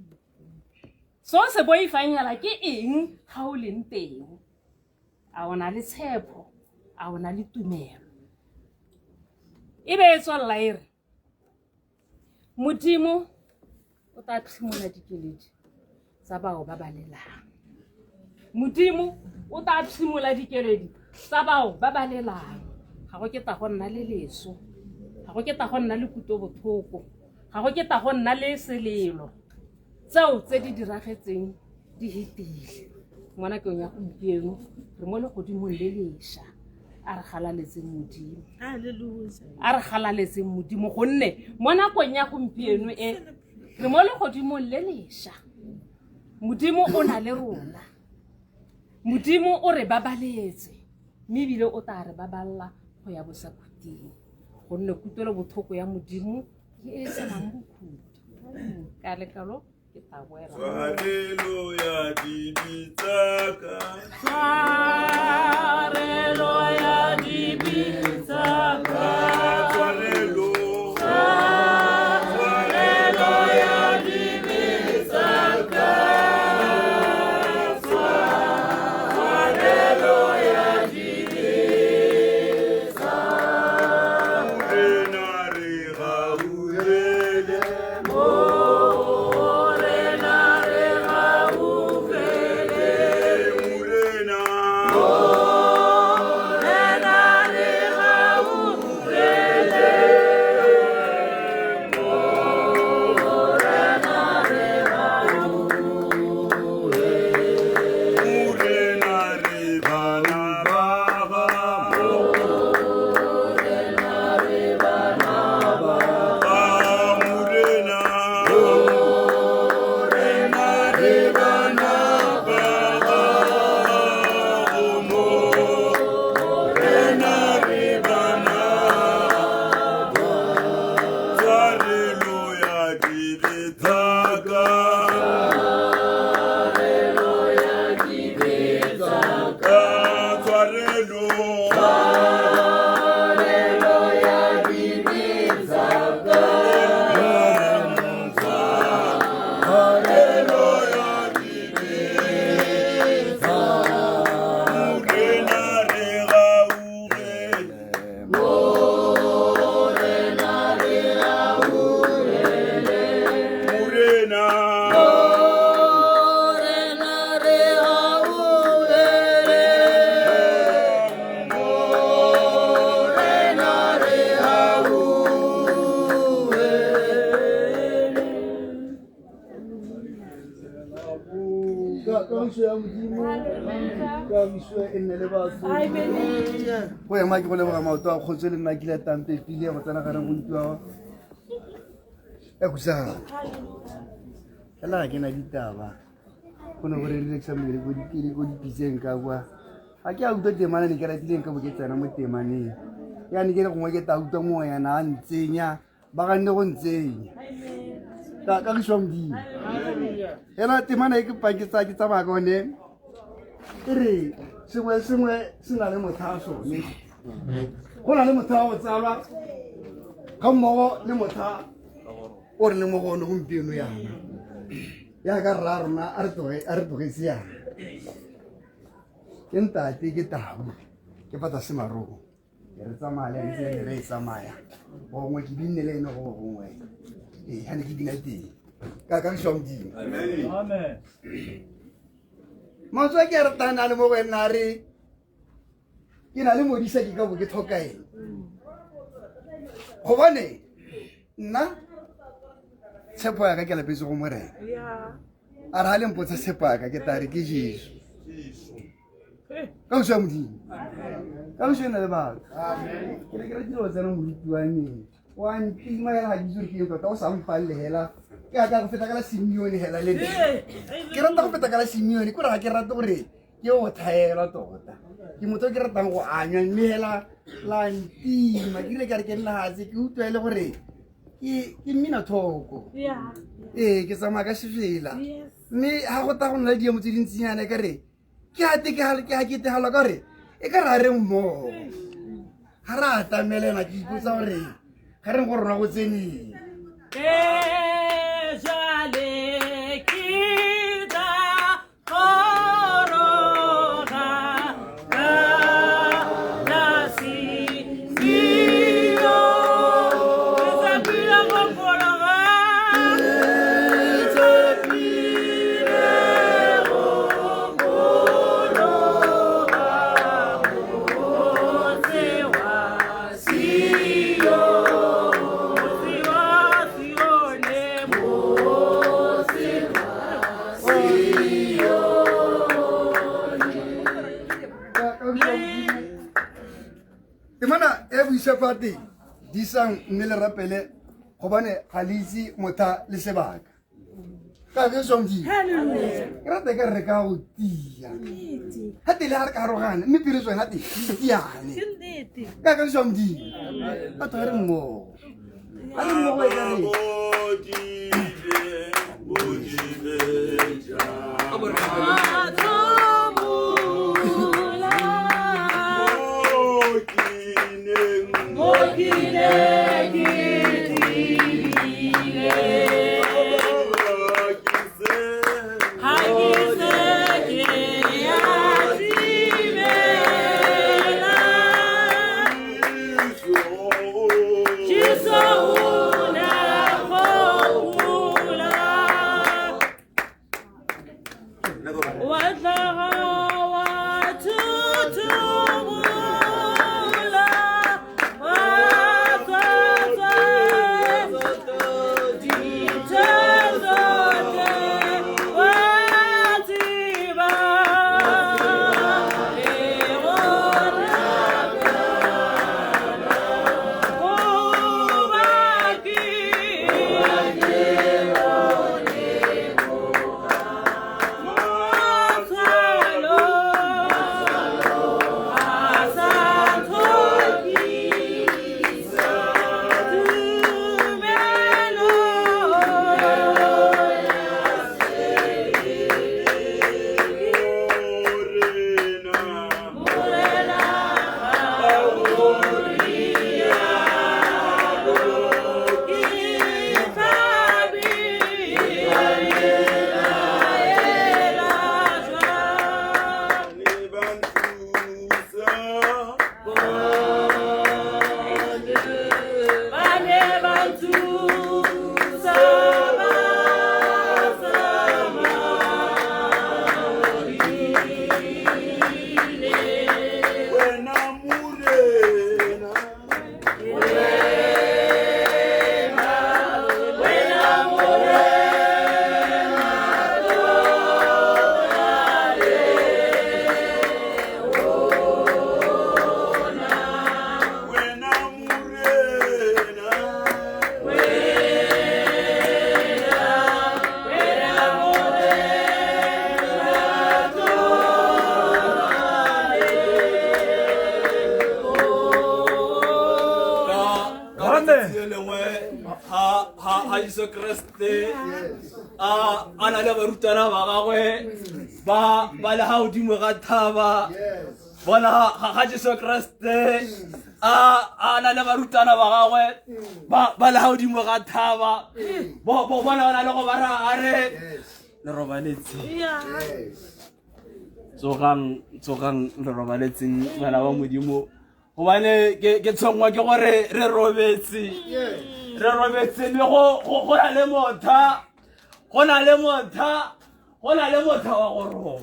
So se boifang hela ke eng ga o leng teng? A o na le tshepo? A o na le tumelo? E be e tswelela e re Modimo o tla phimola dikeledi tsa bao ba ba lelang. Modimo o tla phimola dikeledi tsa bao ba ba lelang. Ga go ke ta go nna le leso, ga go ke ta go nna le kutlobotlhoko, ga go ke ta go nna le selelo. Tseo tse di diragetseng di hetile. Mo nakong ya gompieno re mo legodimong le lešwa. A re galaletseng Modimo, a re galaletseng Modimo, gonne mo nakong ya gompieno e re mo legodimong le lešwa. Modimo o na le rona, Modimo o re babaletse, mme ebile o tla re baballa go ya bosakhuting, gonne kutlwelobotlhoko ya Modimo ke e e senang bokhutlo. Ka letlalo ke tla boela. Tshwarelo ya dibe tsa ka. Tshwarelo ya dibe tsa ka. Tshwarelo. Tshwarelo ya dibe tsa ka. Tshwarelo ya dibe tsa ka. Morena re gauhele. Morena re gauhele. Morena. Morena re gauhele. Morena re gauhele. Morena re bana ba gago. Morena re bana ba gago. Morena. Morena re bana ba gago. Morena re bana ba. Tshwarelo ya dibe tsa ka. Tshwarelo ya dibe tsa ka. Tshwarelo. Tshwarelo ya dibe tsa ka. Tshwarelo ya dibe tsa ka. Morena re gauhele. Morena re gauhele. Morena. Morena re gauhele. Morena re gauhele. Kagiso ya Modimo, kagiso e nne le batho. Go ema ke go leboga maoto a kgotso le nna ke ile tampepile go tsena gare go utlwa e khusang. Fela ga ke na ditaba, go ne go rerile ke sa mmele ko dipele ko dipitseng ka kwa. Ga ke a utlwa temana ne ke ratileng ka bo ke tsena mo temaneng. Yane ke re gongwe ke tla utlwa moyana a ntsenya, ba ganne go ntsenya. Kagiso ya Modimo. Ena temana e ke pang ke tsaya ke tsamaya ka one, e re sengwe le sengwe se na le motlha wa sone. Go na le motlha wa go tsalwa ga mmogo le motlha o re leng mo go one gompieno yana. Yaka rra rona a re tlogetse yana. Ke ntate ke tau, ke fata semarong. Ke re tsamaya le ene tsela re e tsamaya. Gongwe ke binne le ene go gongwe. Ee, ha ne ke bina teng. Ka kagiso ya Modimo. Amen. Mantswe a ke a ratang a le mo go ena a re ke na le modisa ke ka bo ke tlhoka eng. Gobane nna tshepo ya ka ke lapetse go Morena. A re ha le mpotsa tshepo ya ka ke tla re ke Jesu. Kagiso ya Modimo. Kagiso e na le batho. Ke ne ke ratile go tsena moruti wa me. Wa ntima hela ga ke itse gore ke eng tota o sa mpalele hela. Ke aka go feta ka la Simeone hela le nna. Ke rata go feta ka la Simeone, kore ga ke rate gore ke go thaelwa tota. Ke motho o ke ratang go anywa mme hela la ntima. Ke rile ka re ke nna hatse ke utlwa e le gore ke mmina thoko. Ee, ke tsamaya ka sefela. Mme ga go ta go nna le diemo tse dintsinyana e ka re ke a ketegalwa ka gore e ka re a re mmogo ga re atamelena ke ipotsa gore ga reng go rona go tseneng. Jwale ke tla goroga ka la Simeone. Ke tshepile go phologa. Temana e buisa fa teng disang mme le rapele gobane ga le itse motha le sebaka. Ka ke song di. Ke rata ka re ka go tia. Ha tele ha re ka arogana mme pele tsone ha te tiane. Ka ke song di. Batho ga re mmogo. Ga re mmogo e ka re. Jesu Kriste a na le barutwana ba gagwe ba ba le godimo ga thaba bona ga Jesu Kriste a na le barutwana ba gagwe ba le godimo ga thaba bo bona ba na le go ba ra a re le robaletse tsogang tsogang le robaletseng bana ba Modimo gobane ke tshwengwa ke gore re robetse re robetse mme go na le motha go na le motha go na le motha wa go roba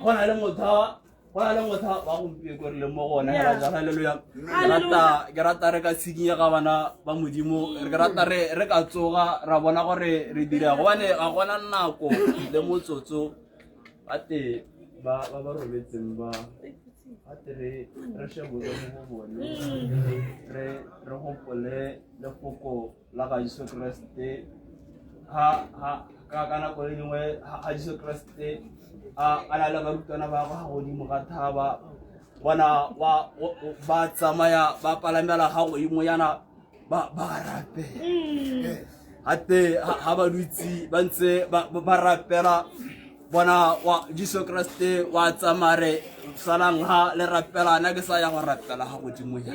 go na le motha go na le motha wa gompieko re leng mo go ona hela jang halleluja. Ke rata re ka tshikinyega bana ba Modimo, ke rata re ka tsoga ra bona gore re dira gobane ga gona nako le motsotso ba te ba ba robetseng ba. Gate re re shebole mo go bone re re gopole lefoko la ga Jesu Kriste ha ha ka ka nako e nngwe ha Jesu Kriste a a na le barutwana ba gagwe godimo ga thaba bona ba ba tsamaya ba palamela ga godimo yana ba ba rapela gate ha ba dutse ba ntse ba rapela bona wa Jesu Kriste wa tsamare salang ha le rapela na ke sa ya go rapela ga godimo ya.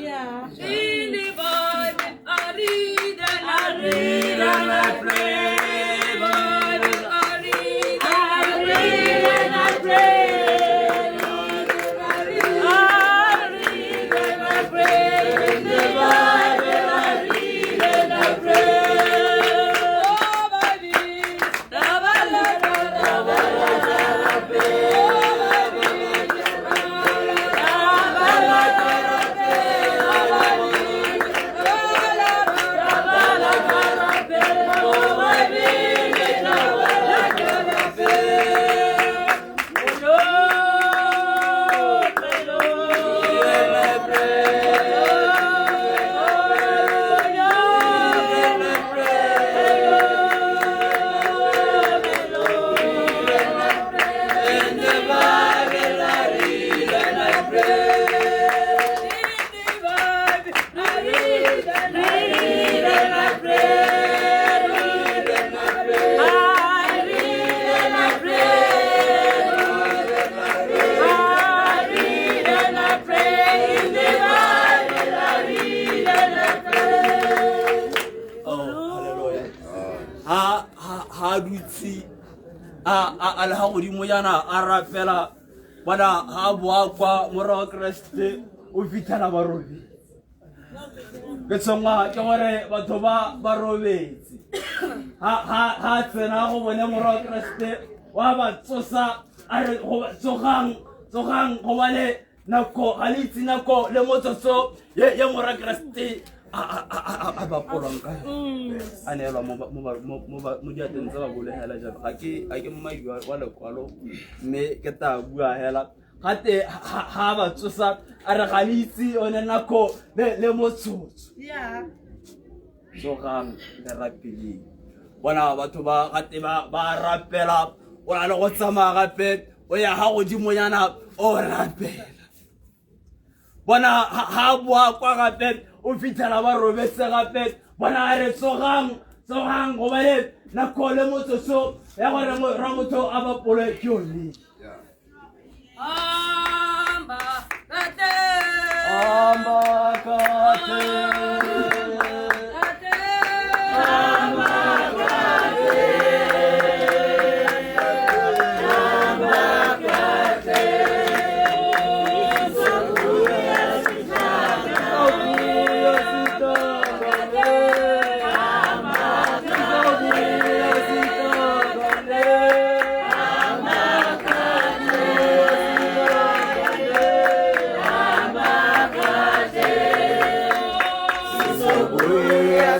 Ha dutse a le ga godimo yana a rapela bona ha boa kwa morwa wa Kriste o fitlhela ba robetse. Ke tshwenngwa ke gore batho ba ba robetse. Ha tsena go bone morwa wa Kriste wa ba tsosa a re tsogang tsogang gobane nako ga le itse nako le motsotso ye morwa Kriste a ba polwang ka a neelwa mo diateng tsa ba bolegela jalo. Ga ke mmadi wa lekwalo mme ke tla bua hela gate ha ba tsosa a re ga le itse yone nako le motsotso. Tsogang le rapeleng. Bona batho ba gate ba rapela o na le go tsamaya gape o ya ga godimonyana o rapela. Bona ha boa kwa gape o fitlhela ba robetse gape bona a re tsogang tsogang gobane nako le motsotso ya gore ramotho a bapolwe ke yone. Amba kate Amba kate Amba kate Amba kate Sizobuya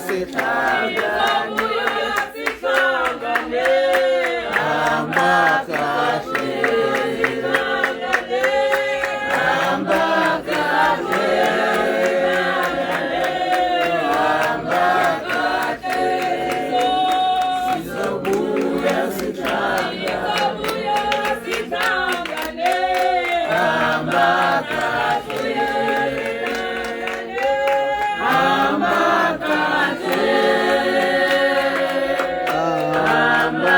sihlangane amakate amakate amakate Sizobuya sihlangane amakate amakate amakate.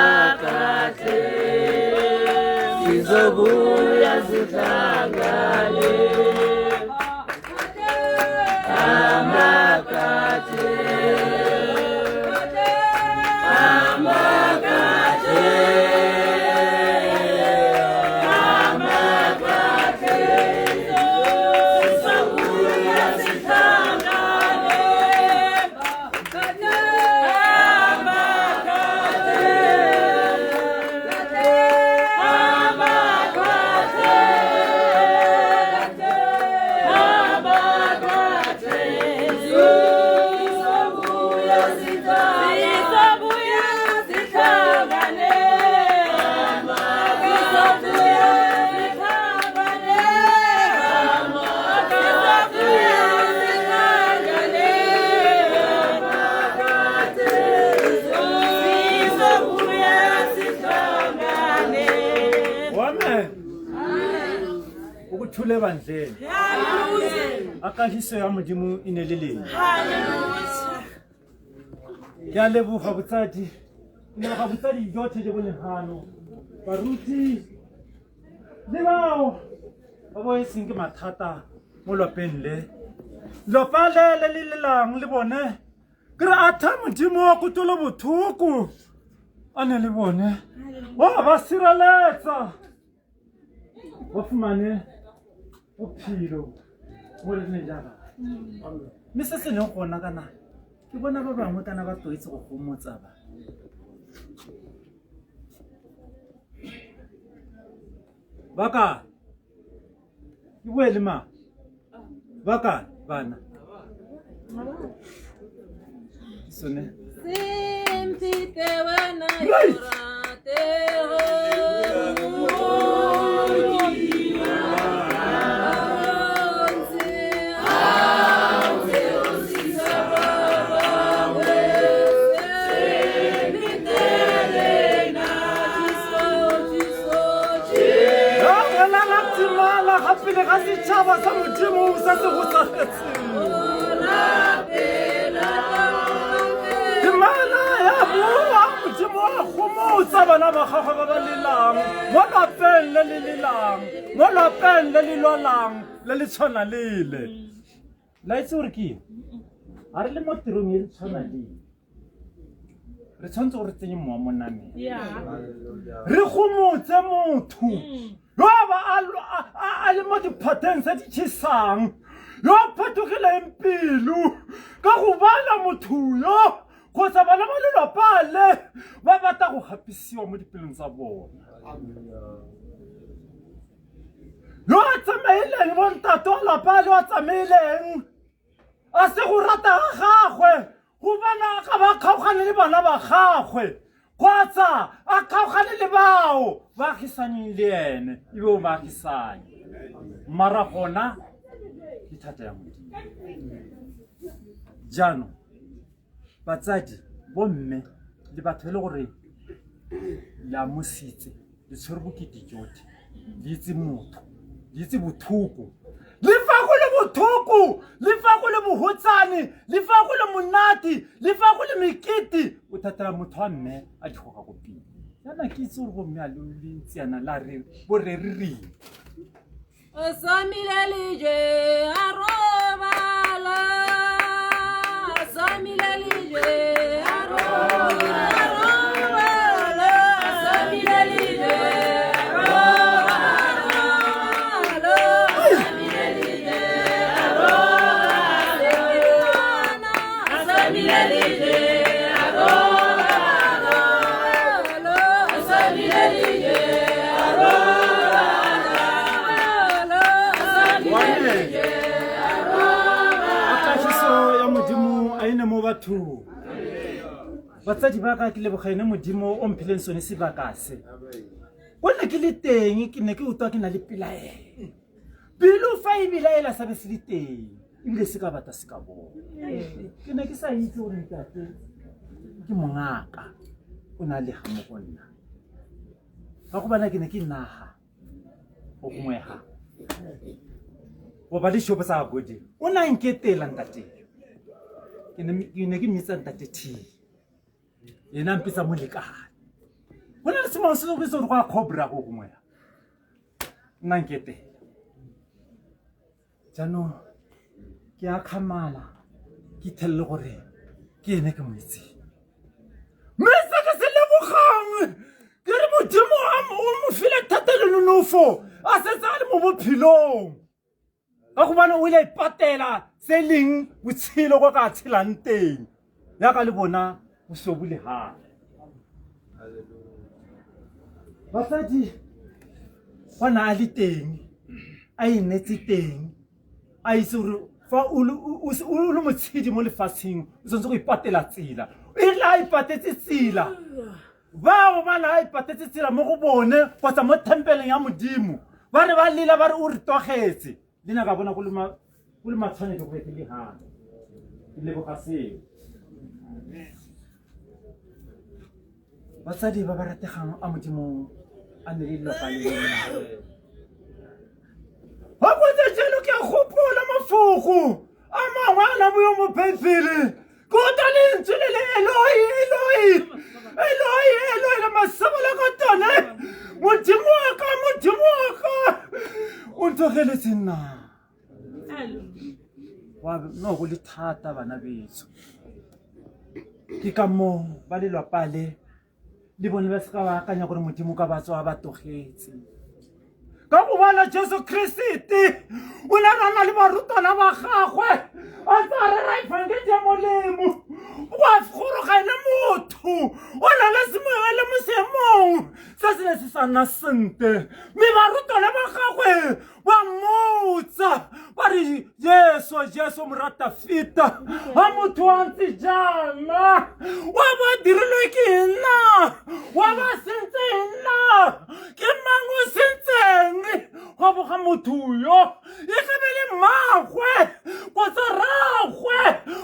Amen. Ukuthula ebandleni. A kagiso ya Modimo e ne le leng. Ke a leboga botsadi. Ke leboga botsadi jotlhe jo bo leng gano. Baruti le bao ba bo e seng ke mathata mo lwapeng le. Lwapa le le le lelang le bone ke re a tha Modimo wa kutolo bothoko a ne le bone. Wa ba sireletsa. Ba fumane bophelo mo le ne jaaka. Mme se se leng gona kana ke bona ba bangwe kana ba tlwaetse go gomotsa ba. Ba kae? Ke bue le mang? Ba kae bana? Ke sone. Simpite wena Right. Rapelela timala ga pele ga setšhaba sa Modimo se se go sagetseng. Timala ya boa Modimo wa gomotsa bana ba gagwe ba ba lelang mo lapeng le le lelang, mo lapeng le le lwalang le le tshwana lele. La itse gore ke eng? A re le mo tirong e le tshwana lele. Re tshwanetse gore re tsenye mowa mo nameng. Re gomotse motho yo a ba a le mo diphateng tse di tšhesang, yo a phetogileng pelo ka go bala motho yo kgotsa bana ba lelapa le ba batla go gapisiwa mo dipelong tsa bona. Yo a tsamaileng bontate wa lapa le a tsamaileng a se go rata ga gagwe gobane a ka ba kgaogane le bana ba gagwe kgotsa a kgaogane le bao ba agisaneng le ene ebe o ba agisanye mara gona ke thata ya Modimo. Jaanong batsadi bomme le batho e le gore le amositse le tshwere bokete jotlhe le itse motho le itse bothoko le fa go le bothoko le fa go le bohotsane le fa go le monate le fa go le mekete o thatela motho wa mme a di goga ko pele jaana ke itse gore bomme a le ntse yana la re bo re re reng. O somile lejwe a robala. O somile lejwe a robala. O somile lejwe a robala. O somile lejwe a robala. O somile lejwe a robala. O somile lejwe a robala. A kagiso ya Modimo a ene mo bathong. Batsadi ba ka ke leboga ene Modimo o mphileng sone sebaka se. Ko ne ke le teng ke ne ke utlwa ke na le pelaelo. Pelo fa e belaela sa be se le teng ebile se ka bata se ka bona. Ke ne ke sa itse gore ntate ke mongaka o na le ga mo go nna. Ka go bana ke ne ke naga go gongwega go ba le shopo sa godi o na nketela ntate ke ne ke mmitsa ntate T ena a mpitsa molekane go na le sengwe se se gore go a cobra go gongwega nna nketela jaanong ke a kgamala ke ithelele gore ke ene ke mo itseng mme se ke se lebogang ke re Modimo o mo file thata le nonofo a setse a le mo bophelong ka gobane o ile a ipatela se leng botshelo kwa ka tshelang teng yaka le bona boso bo le gae. Basadi gona a le teng a inetse teng a itse gore fa o le motshedi mo lefatsheng o tshwanetse go ipatela tsela e le a ipatetse tsela bao ba la ipatetse tsela mo go bone kgotsa mo tempeleng ya Modimo ba re ba lela ba re o re togetse le na ka bona go le matshwanelo go ke le gana ke leboga seo. Batsadi ba ba rategang a Modimo a ne le lelapa le lengwe. Ga go ntse jalo ke a gopola mafoko a mangwe a na boyo mo Bibele. Ke utlwa lentswe le le Eloi, Eloi, Eloi, Eloi la masabola ka tone. Modimo wa ka, Modimo wa ka, o ntlogeletse nna. Wa no go le thata bana betso. Ke ka moo ba lelapa le le bone ba seka ba akanya gore Modimo ka ba tswa ba togetse. Ka go bala Jesu Kriste o ne a na le barutwana ba gagwe a ntse a rera efangedi ya molemo wa goroga ene motho o na le semoya le mo seemong se se ne se sa nna sentle mme barutwana ba gagwe ba mmotsa ba re Jesu Jesu morata feta a motho a ntse jaana wa ba dirilwe ke nna wa ba sentse nna ke mang o sentseng go boga motho yo e ka be le mmagwe kgotsa rragwe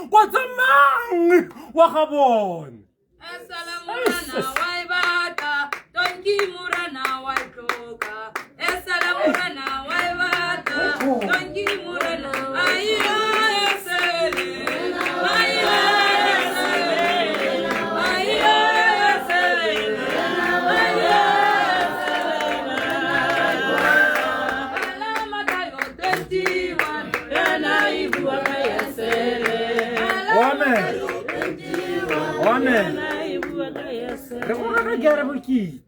kgotsa mang wa ga bone. Esele morena wa e batla, tonki morena wa e tloka. Esele morena wa e batla, tonki morena ayo esele. Ayo esele. Ayo esele. Ayo esele. Bala Mathayo 21, yena e bua ka esele. Amen. Amen. Re go rera ke re bokete.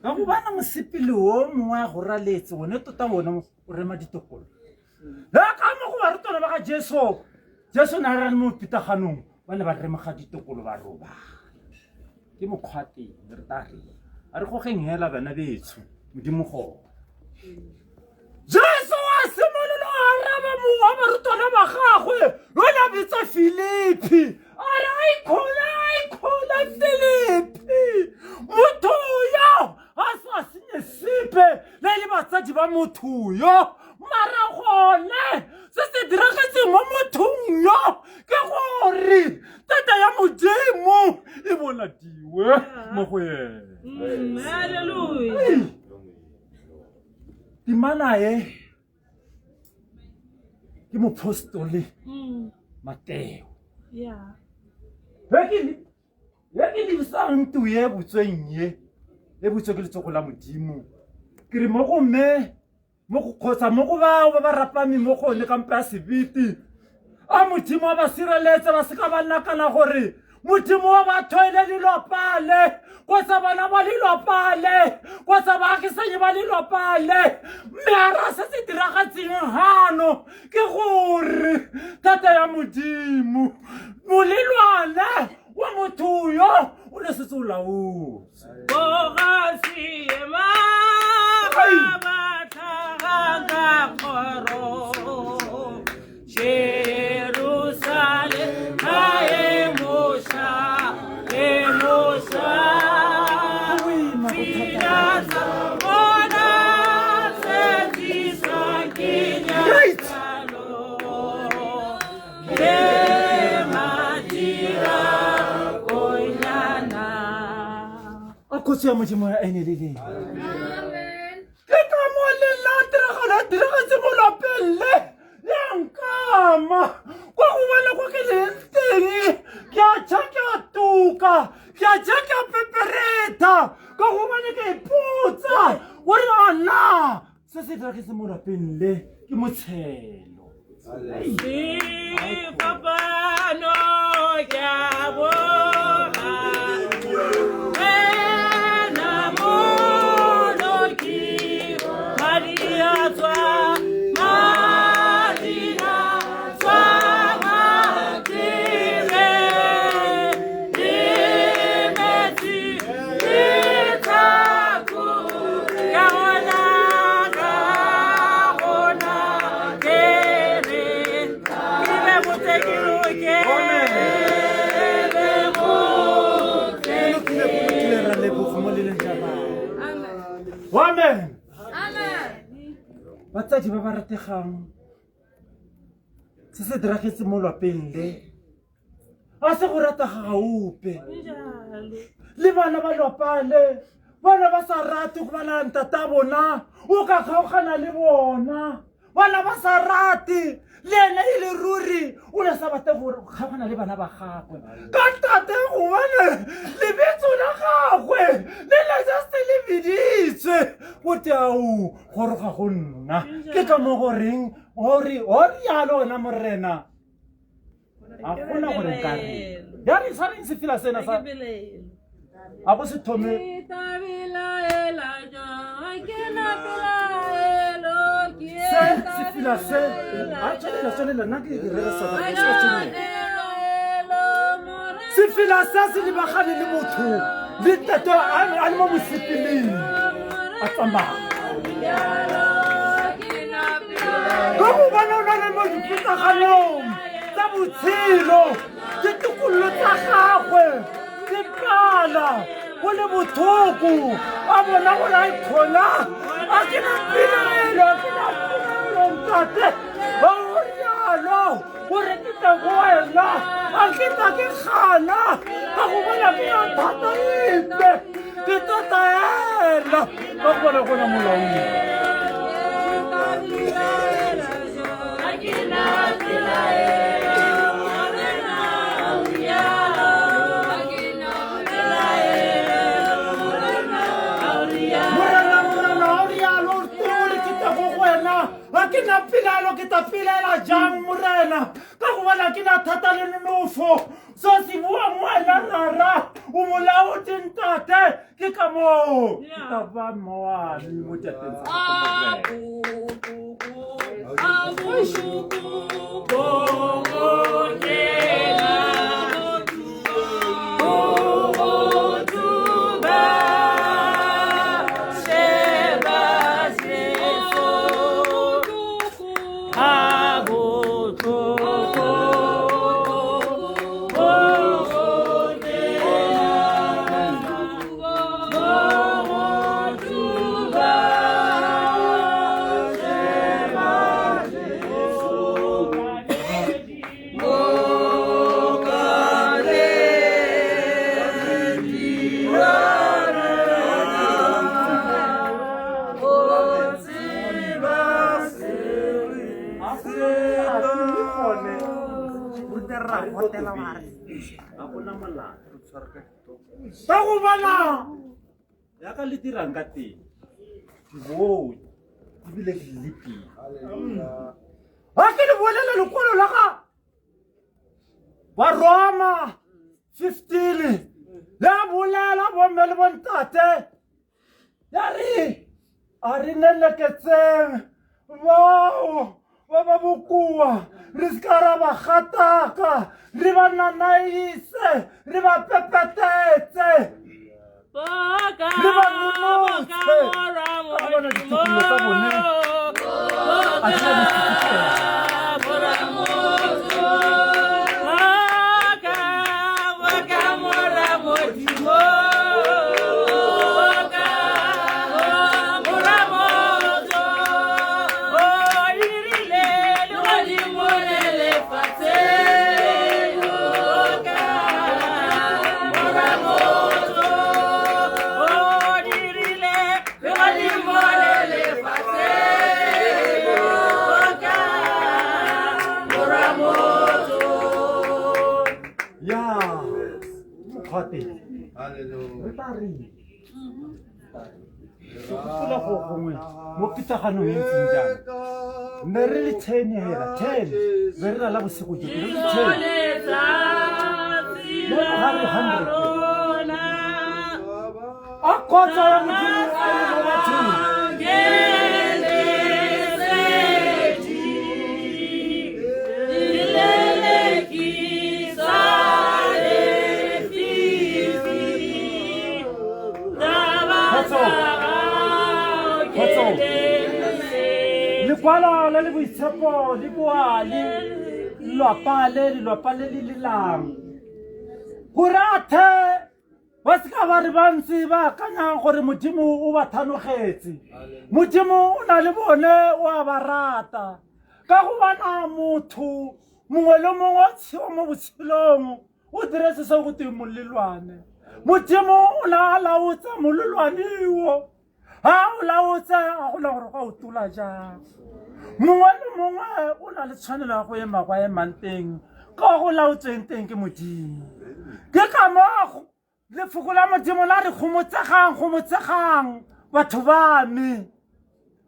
Ka go bana mosepele o mongwe a go raletse one tota one o rema ditokolo. Le ka mo go barutwana ba ga Jesu. Jesu ne a re mo pitaganong ba ne ba remoga ditokolo ba roba. Ke mokgwa teng re ta re. A re gogeng hela bana betsho Modimo go. Jesu a simolola a araba mongwe wa barutwana ba gagwe yo ne a bitsa Filipi a re a ikgola a ikgola Filipi motho yo a sa senye sepe le le batsadi ba motho yo mara gone se se diragetseng mo mothong yo ke gore tata ya Modimo e bonadiwe mo go ene. Hallelujah. Temana e ke mopostoli Mateo. He ke lebisang ntlo ye butsweng ye e butswe ke letsogo la Modimo. Ke re mo go mme mo go kgotsa mo go bao ba ba rapameng mo go one kampa ya sebete. A Modimo a ba sireletse ba seka ba nakana gore Modimo wa batho e le lelwapa le kgotsa bana ba lelwapa le kgotsa baagisanyi ba lelwapa le mme a ra se se diragatseng hano ke gore thata ya Modimo molelwane wa motho yo o ne setse o laotse. A kgotso ya Modimo ya ene le leng. Ke ka mo le nna tiragalo ya diragetse mo lapeng le ya nkama kwa go bona kwa ke leng teng ke a ja ke a tuka ke a ja ke a pepereta ka gobane ke ipotsa gore a na se se diragetse mo lapeng le ke motshelo. Sefapano ke a bona wena moloki madi a tswa madi a tswa matire le metsi le tlhako ka gona ka gona ke re ke be botse ke loke be botse Ke ra leboga mo le leng ja batho. Amen. Batsadi ba ba rategang se se diragetse mo lwapeng le a se go rata ga ope le bana ba lwapa le Bana ba sa rate go bana ntata bona o ka kgaogana le bona. Bana ba sa rate le ene e le ruri o ne sa batle go kgaogana le bana ba gagwe. Ka ntate gobane lebitso la gagwe le le setse le biditswe go te ao goroga go nna. Ke ka mo goreng gore o rialo wena morena. A gona gore nka re. Ya re sa reng sefela sena sa a go se thome. Se sefela se a tswelela tswelela nna ke rere sa sefela se se lebagane le motho le ntate a le mo mosepeleng a tsamaya. Ka gobane o na le mo dipitlaganong tsa botshelo ditokololo tsa gagwe di pala go le bothoko a bona gore a ikgona a ke na pelaelo a ke na pelaelo ntate ba o rialo gore ke tla go wena a ke tla ke gana ka go bona ke na thata epe ke tota ela ka go bona gona molaong. Morena morena o rialo o re ke tla go go wena a ke na pelaelo ke tla pelaela jang morena ka go bona ke na thata le nonofo so se bua mo wena rara o molaodi ntate ke ka moo ke tla ba mmoane mo diatleng tsa gago Ka go bona yaka le dirang ka teng ke bone ebile ke lepile ga ke le bolela lekwalo la ga Baroma 15 le a bolela bomme le bontate ya re a re neleketseng bao ba ba bokoa re se ka ra ba gataka re ba nanaise re ba pepetetse re ba nonotshe ka go bona ditokolo tsa bone a tla di fitlhela. Ya mokgwa teng re tla reng ke gopola go gongwe mo pitlaganong e ntseng jang ne re le 10 hela 10 be re lala bosigo jo re le 10 mo ga re 100 a kgotsa ya modimo a le mo bathong. Lekwalo le le boitshepo le boa le lwapa le lelwapa le le lelang gore athe ba se ka ba re ba ntse ba akanyang gore modimo o ba thanogetse. Modimo o na le bone o a ba rata ka go bona motho mongwe le mongwe o tshiwa mo botshelong o diretse se go teng molelwane. Modimo o ne a laotse mololwaneo ga o laotse ga gona gore ga o tola jang. Mongwe le mongwe o na le tshwanelo ya go ema kwa emang teng ka go laotsweng teng ke Modimo. Ke ka moo lefoko la Modimo la re gomotsegang, gomotsegang batho ba me.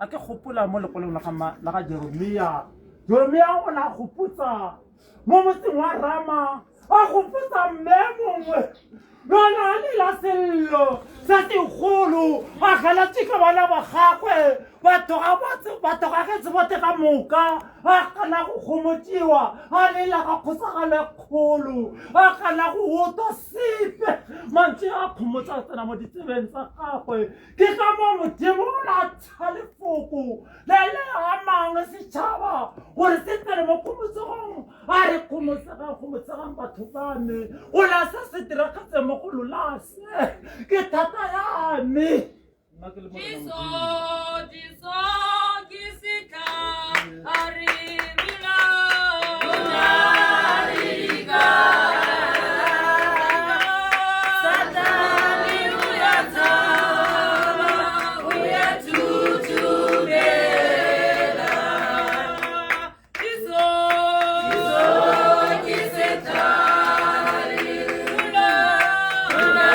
A ke gopola mo lekwalong la ga Jeremia. Jeremia o ne a gopotsa mo motseng wa Rama, a gopotsa mme mongwe yo ne a lela sello se segolo, a geletse ka bana ba gagwe, batho gagetse bote ka moka, a gana go gomotsiwa, a lela ka kgotsagalo e kgolo, a gana go utlwa sepe. Mantswe a kgomotsa a tsena mo ditsebeng tsa gagwe. Ke ka moo Modimo o ne a tsha lefoko le le amang setšhaba gore se tsene mo kgomotsegong. A re gomotsegang, gomotsegang batho ba me, go la se se diragetseng mo go lona se ke thata ya me. Nna ke le Morena Jesu, Modimo. Jesu, ke setla, a re rula. Satane o ya tshaba, o ya thuthumela. Jesu, Jesu, ke setla, re rula, rula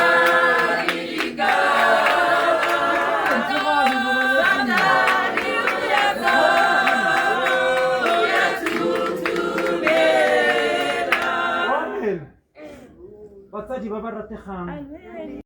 re dikala. Satane o ya tshaba, o ya thuthumela. Amen. Batsadi ba ba rategang.